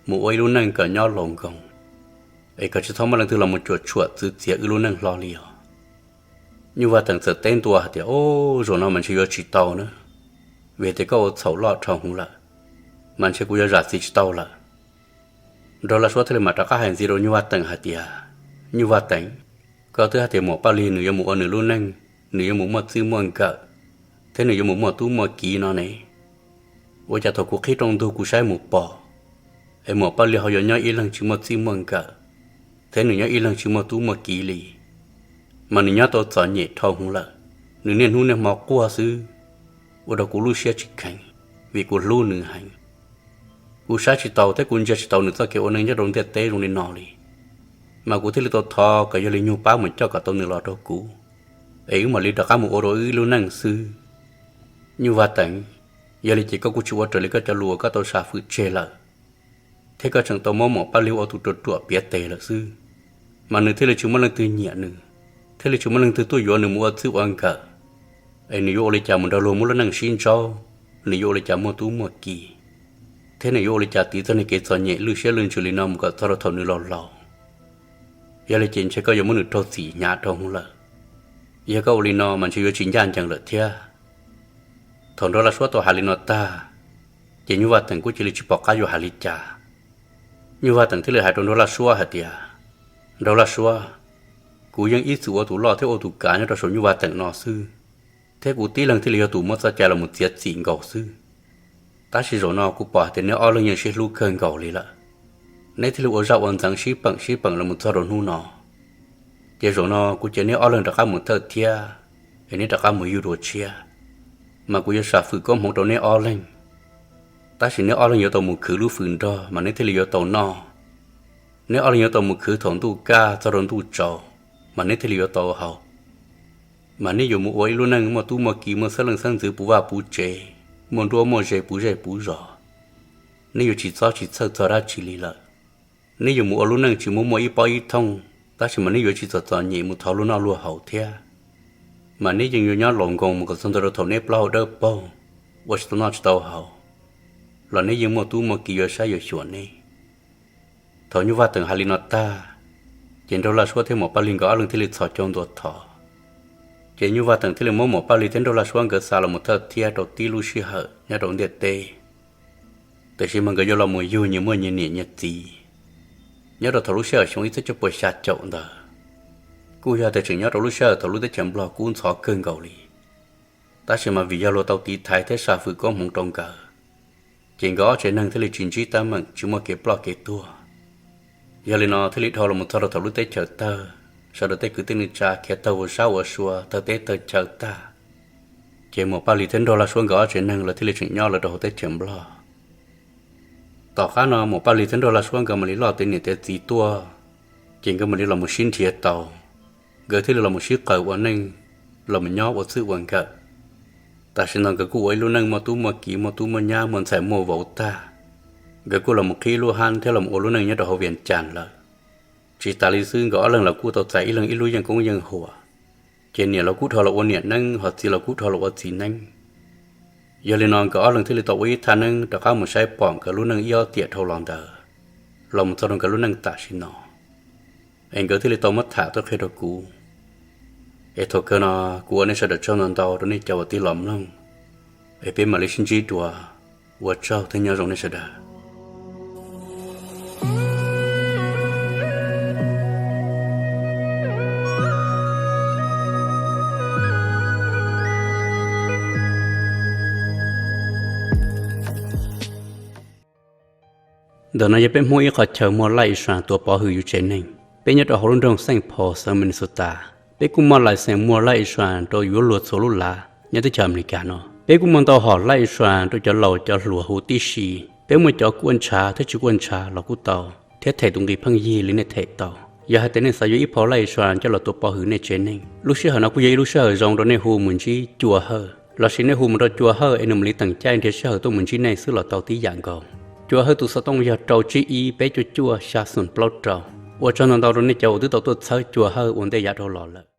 mus ua ib lub neej kom nyob laus nkoos, es kom tsis txhob muaj leej twg los mus cuam tshuam txwv txiav wb lub neej hlo li os. Nyuj Vaj Teem txawm teb ntua hais tias, Ub, zaum no mas ntshe yuav tsis tau na, vim tias koj ua txhaum loj dhau hwv lawm, mas ntshe kuv yuav zam txim tsis tau lawm. Nraug Laj Suab thiaj li mam rov qab hais ntxiv rau Nyuj Vaj Teem hais tias, Nyuj Vaj Teem, koj twb hais tias Muam Paj Lig nws yuav mus ua nws lub neej, nws yuav mus muaj txij muaj nkawm, thiab nws yuav mus muaj tub muaj kiv no ne. Ua cas thaum kuv qhib rooj ntug kuv saib mus pom, es Muam Paj Lig ho yuav nyob ib leeg tsis muaj txij muaj nkawm, thiab nws nyob ib leeg tsis muaj tub muaj kiv li, mas nws nyob tau txom nyem dhau hwv lawm. Nws niaj hnub niaj hmo quaj xwb, ua rau kuv lub siab tsis kheev, vim kuv hlub nws heev. Kuv saib tsis taus thiab kuv ntsia tsis tau nws txoj kev ua neej nyob rau ntiaj teb zoo li no li, mas kuv thiaj li tau thov kom Yawg Lis Nyug pab mus coj kom tau nws los rau kuv, es wb mam li rov qab mus ua rau wb ib lub neej xwb. Nyuj Vaj Teem, yog li ces koj kuj tsis ua raws li koj cov lus uas koj tau sam fwm tseg lawm, thiab koj tseem tau muab Muam Paj Lig ua tus ruam ruam piav tes lawm xwb, mas nws thiaj li tsis muaj leej twg nyiam nws, thiaj li tsis muaj leej twg tuaj yuav nws mus ua txij ua nkawm. Es nws yuav ua li cas mus nrog luag muaj lub neej sib ntsaub, nws yuav ua li cas muaj tub muaj kiv, thiab nws yuav ua li cas tiv txoj niag kev txom nyem lwj siab lwj ntsws li no mus kom txog rau thaum nws laus laus. Yog li ces ntshe koj yuav muab nws raug txim hnyav dhau hwv lawm. Yog koj ua li no mas ntshe yuav tsis ncaj ncees lawm thiab. Thaum Nraug Laj Suab tau hais li no tag, ces Nyuj Vaj Teem kuj cia li tsis pom qab yuav hais li cas. Nyuj Vaj Teem thiaj li hais rau Nraug Laj Suab hais tias, Nraug Laj Suab, kuv yeej ib txwm ua tus loj thiab ua tus kav nyob rau saum Nyuj Vaj Teem no xwb, thiab kuv tib leeg thiaj li yog tus muab txoj cai los mus txiav txim nkaus xwb. Tab sis zaum no kuv pom hais tias neb ob leeg yeej sib hlub kawg nkaus li lawm, neb thiaj li ua zaj ua ntxeev sib peem sib peem los mus txog rau hnub no. Ces zaum no kuv cia neb ob leeg rov qab mus thawj thiab, es neb rov qab mus yug dua tshiab, mas kuv yuav sam fwm koob hmoov rau neb ob leeg. Tab sis neb ob leeg yuav tau mus khwv lub fwm nrog mas neb thiaj li yuav tau noj. Neb ob leeg yuav tau mus khwv thaum ntuj kaj txog rau ntuj tsaus, mas neb thiaj li yuav tau haus. Mas neb yuav mus ua ib lub neej muaj tub muaj kiv, muaj xeeb leej xeeb ntxwv puv vaj puv tsev, muaj nruab muaj ze puv zej puv zos. Neb yuav tsis txob tsis txhawj txog dab tsi li lawm. Neb yuav mus ua lub neej tsis muaj muaj ib pob ib thooj, tab sis mas neb yuav tsis txom txom nyem mus thov luag noj luag haus thiab. Mas neb yeej yuav nyob laus nkoos mus kom txog ntua rau thaum neb plaub hau dawb paug, ua tsis tau noj tsis tau haus, los neb yeej muaj tub muaj kiv yuav saib yuav xyuas neb. Thaum Nyuj Vaj Teem hais li no tag, ces Nraug Laj Suab thiab Muam Paj Lig nkawd ob leeg thiaj li txhos caug ntua thov. Ces Nyuj Vaj Teem thiaj li muab Muam Paj Lig thiab Nraug Laj Suab nkawd xa los mus thawj thiab rau tib lub sij hawm nyob rau ntiaj teb. Tiam sis mas nkawd yuav los mus yug nyias muaj nyias niam nyias txiv nyob rau thaum lub sij hawm xyoo ib txhiab cuaj puas xya caum ntawd, kuj yog tias tseem nyob rau lub sij hawm thaum lub teb chaws Nplog kub ntxhov kawg nkaus li. Tab sis mas vim yog luag tau tiv thaiv thiab sam fwm koob hmoov rau nkawd, ces nkawd ob tsev neeg thiaj li tsis ntsib teeb meem, tsis muaj kev ploj kev tuag. Yog li no thiaj li dhau los mus txog rau thaum lub teb chaws tawg, sawv daws tej kwv tij neej tsa khiav tawg ua sab ua sua, tawg teb tawg chaw tag, ces Muam Paj Lis thiab Nraug Laj Suab nkawd ob tsev neeg lawv thiaj li tseem nyob lawv rau hauv teb chaws Nplog. Tom qab no Muam Paj Lis thiab Nraug Laj Suab nkawd mam li loj tiav niam tiav txiv tuaj, ces nkawd mam li los mus sib nrhiav tau, nkawd thiaj li los mus sib qaws ua neej, los mus nyob ua txwj ua nkawm. Tam sim no nkawd kuj ua ib lub neej muaj tub muaj kiv, muaj tub muaj nyab, muaj ntxhais muaj vauv tag, nkawd kuj los mus qhib lub hab thiab los mus ua lub neej nyob rau hauv Vias Cas lawm. Tsis tas li xwb, nkawd ob leeg los kuj tau txais ib leeg ib lub yeej koob yeej huam, ces niam los kuj dhau los ua niam neeb, ho txiv los kuj dhau los ua txiv neeb. Yog li no nkawd ob leeg thiaj li tau ua ib thaj neeb rov qab mus saib pom nkawd lub neej ib ob tiam dhau los ntawd, los mus txog rau nkawd lub neej tam sim no, es nkawd thiaj li tau muab tham tuaj qhia rau kuv. Es thaum kawg no kuv ua nej sawv daws tsaug ntau ntau rau nej cov uas tig los mloog, es peb mam li sib ntsib dua. Ua tsaug thiab nyob zoo nej sawv daws. Ntawm no yog peb Hmoob ib qhov chaw muaj laj i suas tua pov hwm yus tsev neeg. Peb nyob rau hauv lub nroog Saint Paul xeev Minnesota. Peb kuj muaj lais xeem muag laj i suas rau yuav luag txhua lub lav nyob teb chaws Amelikas no. Peb kuj muaj ntau hom laj i suas rau cov laus cov hluas hu tib si. Peb muaj cov kuaj ntshav thiab tsis kuaj ntshav los kuj tau, thiab them tus nqi pheej yig li nej them tau. Yog hais tias nej xav yuav ib phau laj i suas coj los tua pov hwm nej tsev neeg, lub sij hawm no kuj yog ib lub sij hawm zoo rau nej hu mus ntsib Cua Hawj, lossis nej hu mus rau Cua Hawj es nws mam li teem caij nrhiav sij hawm tuaj mus ntsib nej xwb los tau tib yam nkaus. Cua Hawj tus xov tooj yog rau tsib ib peb cuaj cuaj xya xoom plaub rau. Ua tsaug ntau ntau rau nej cov uas twb tau tuaj txhawb Cua Hawj ua ntej yav dhau los lawm.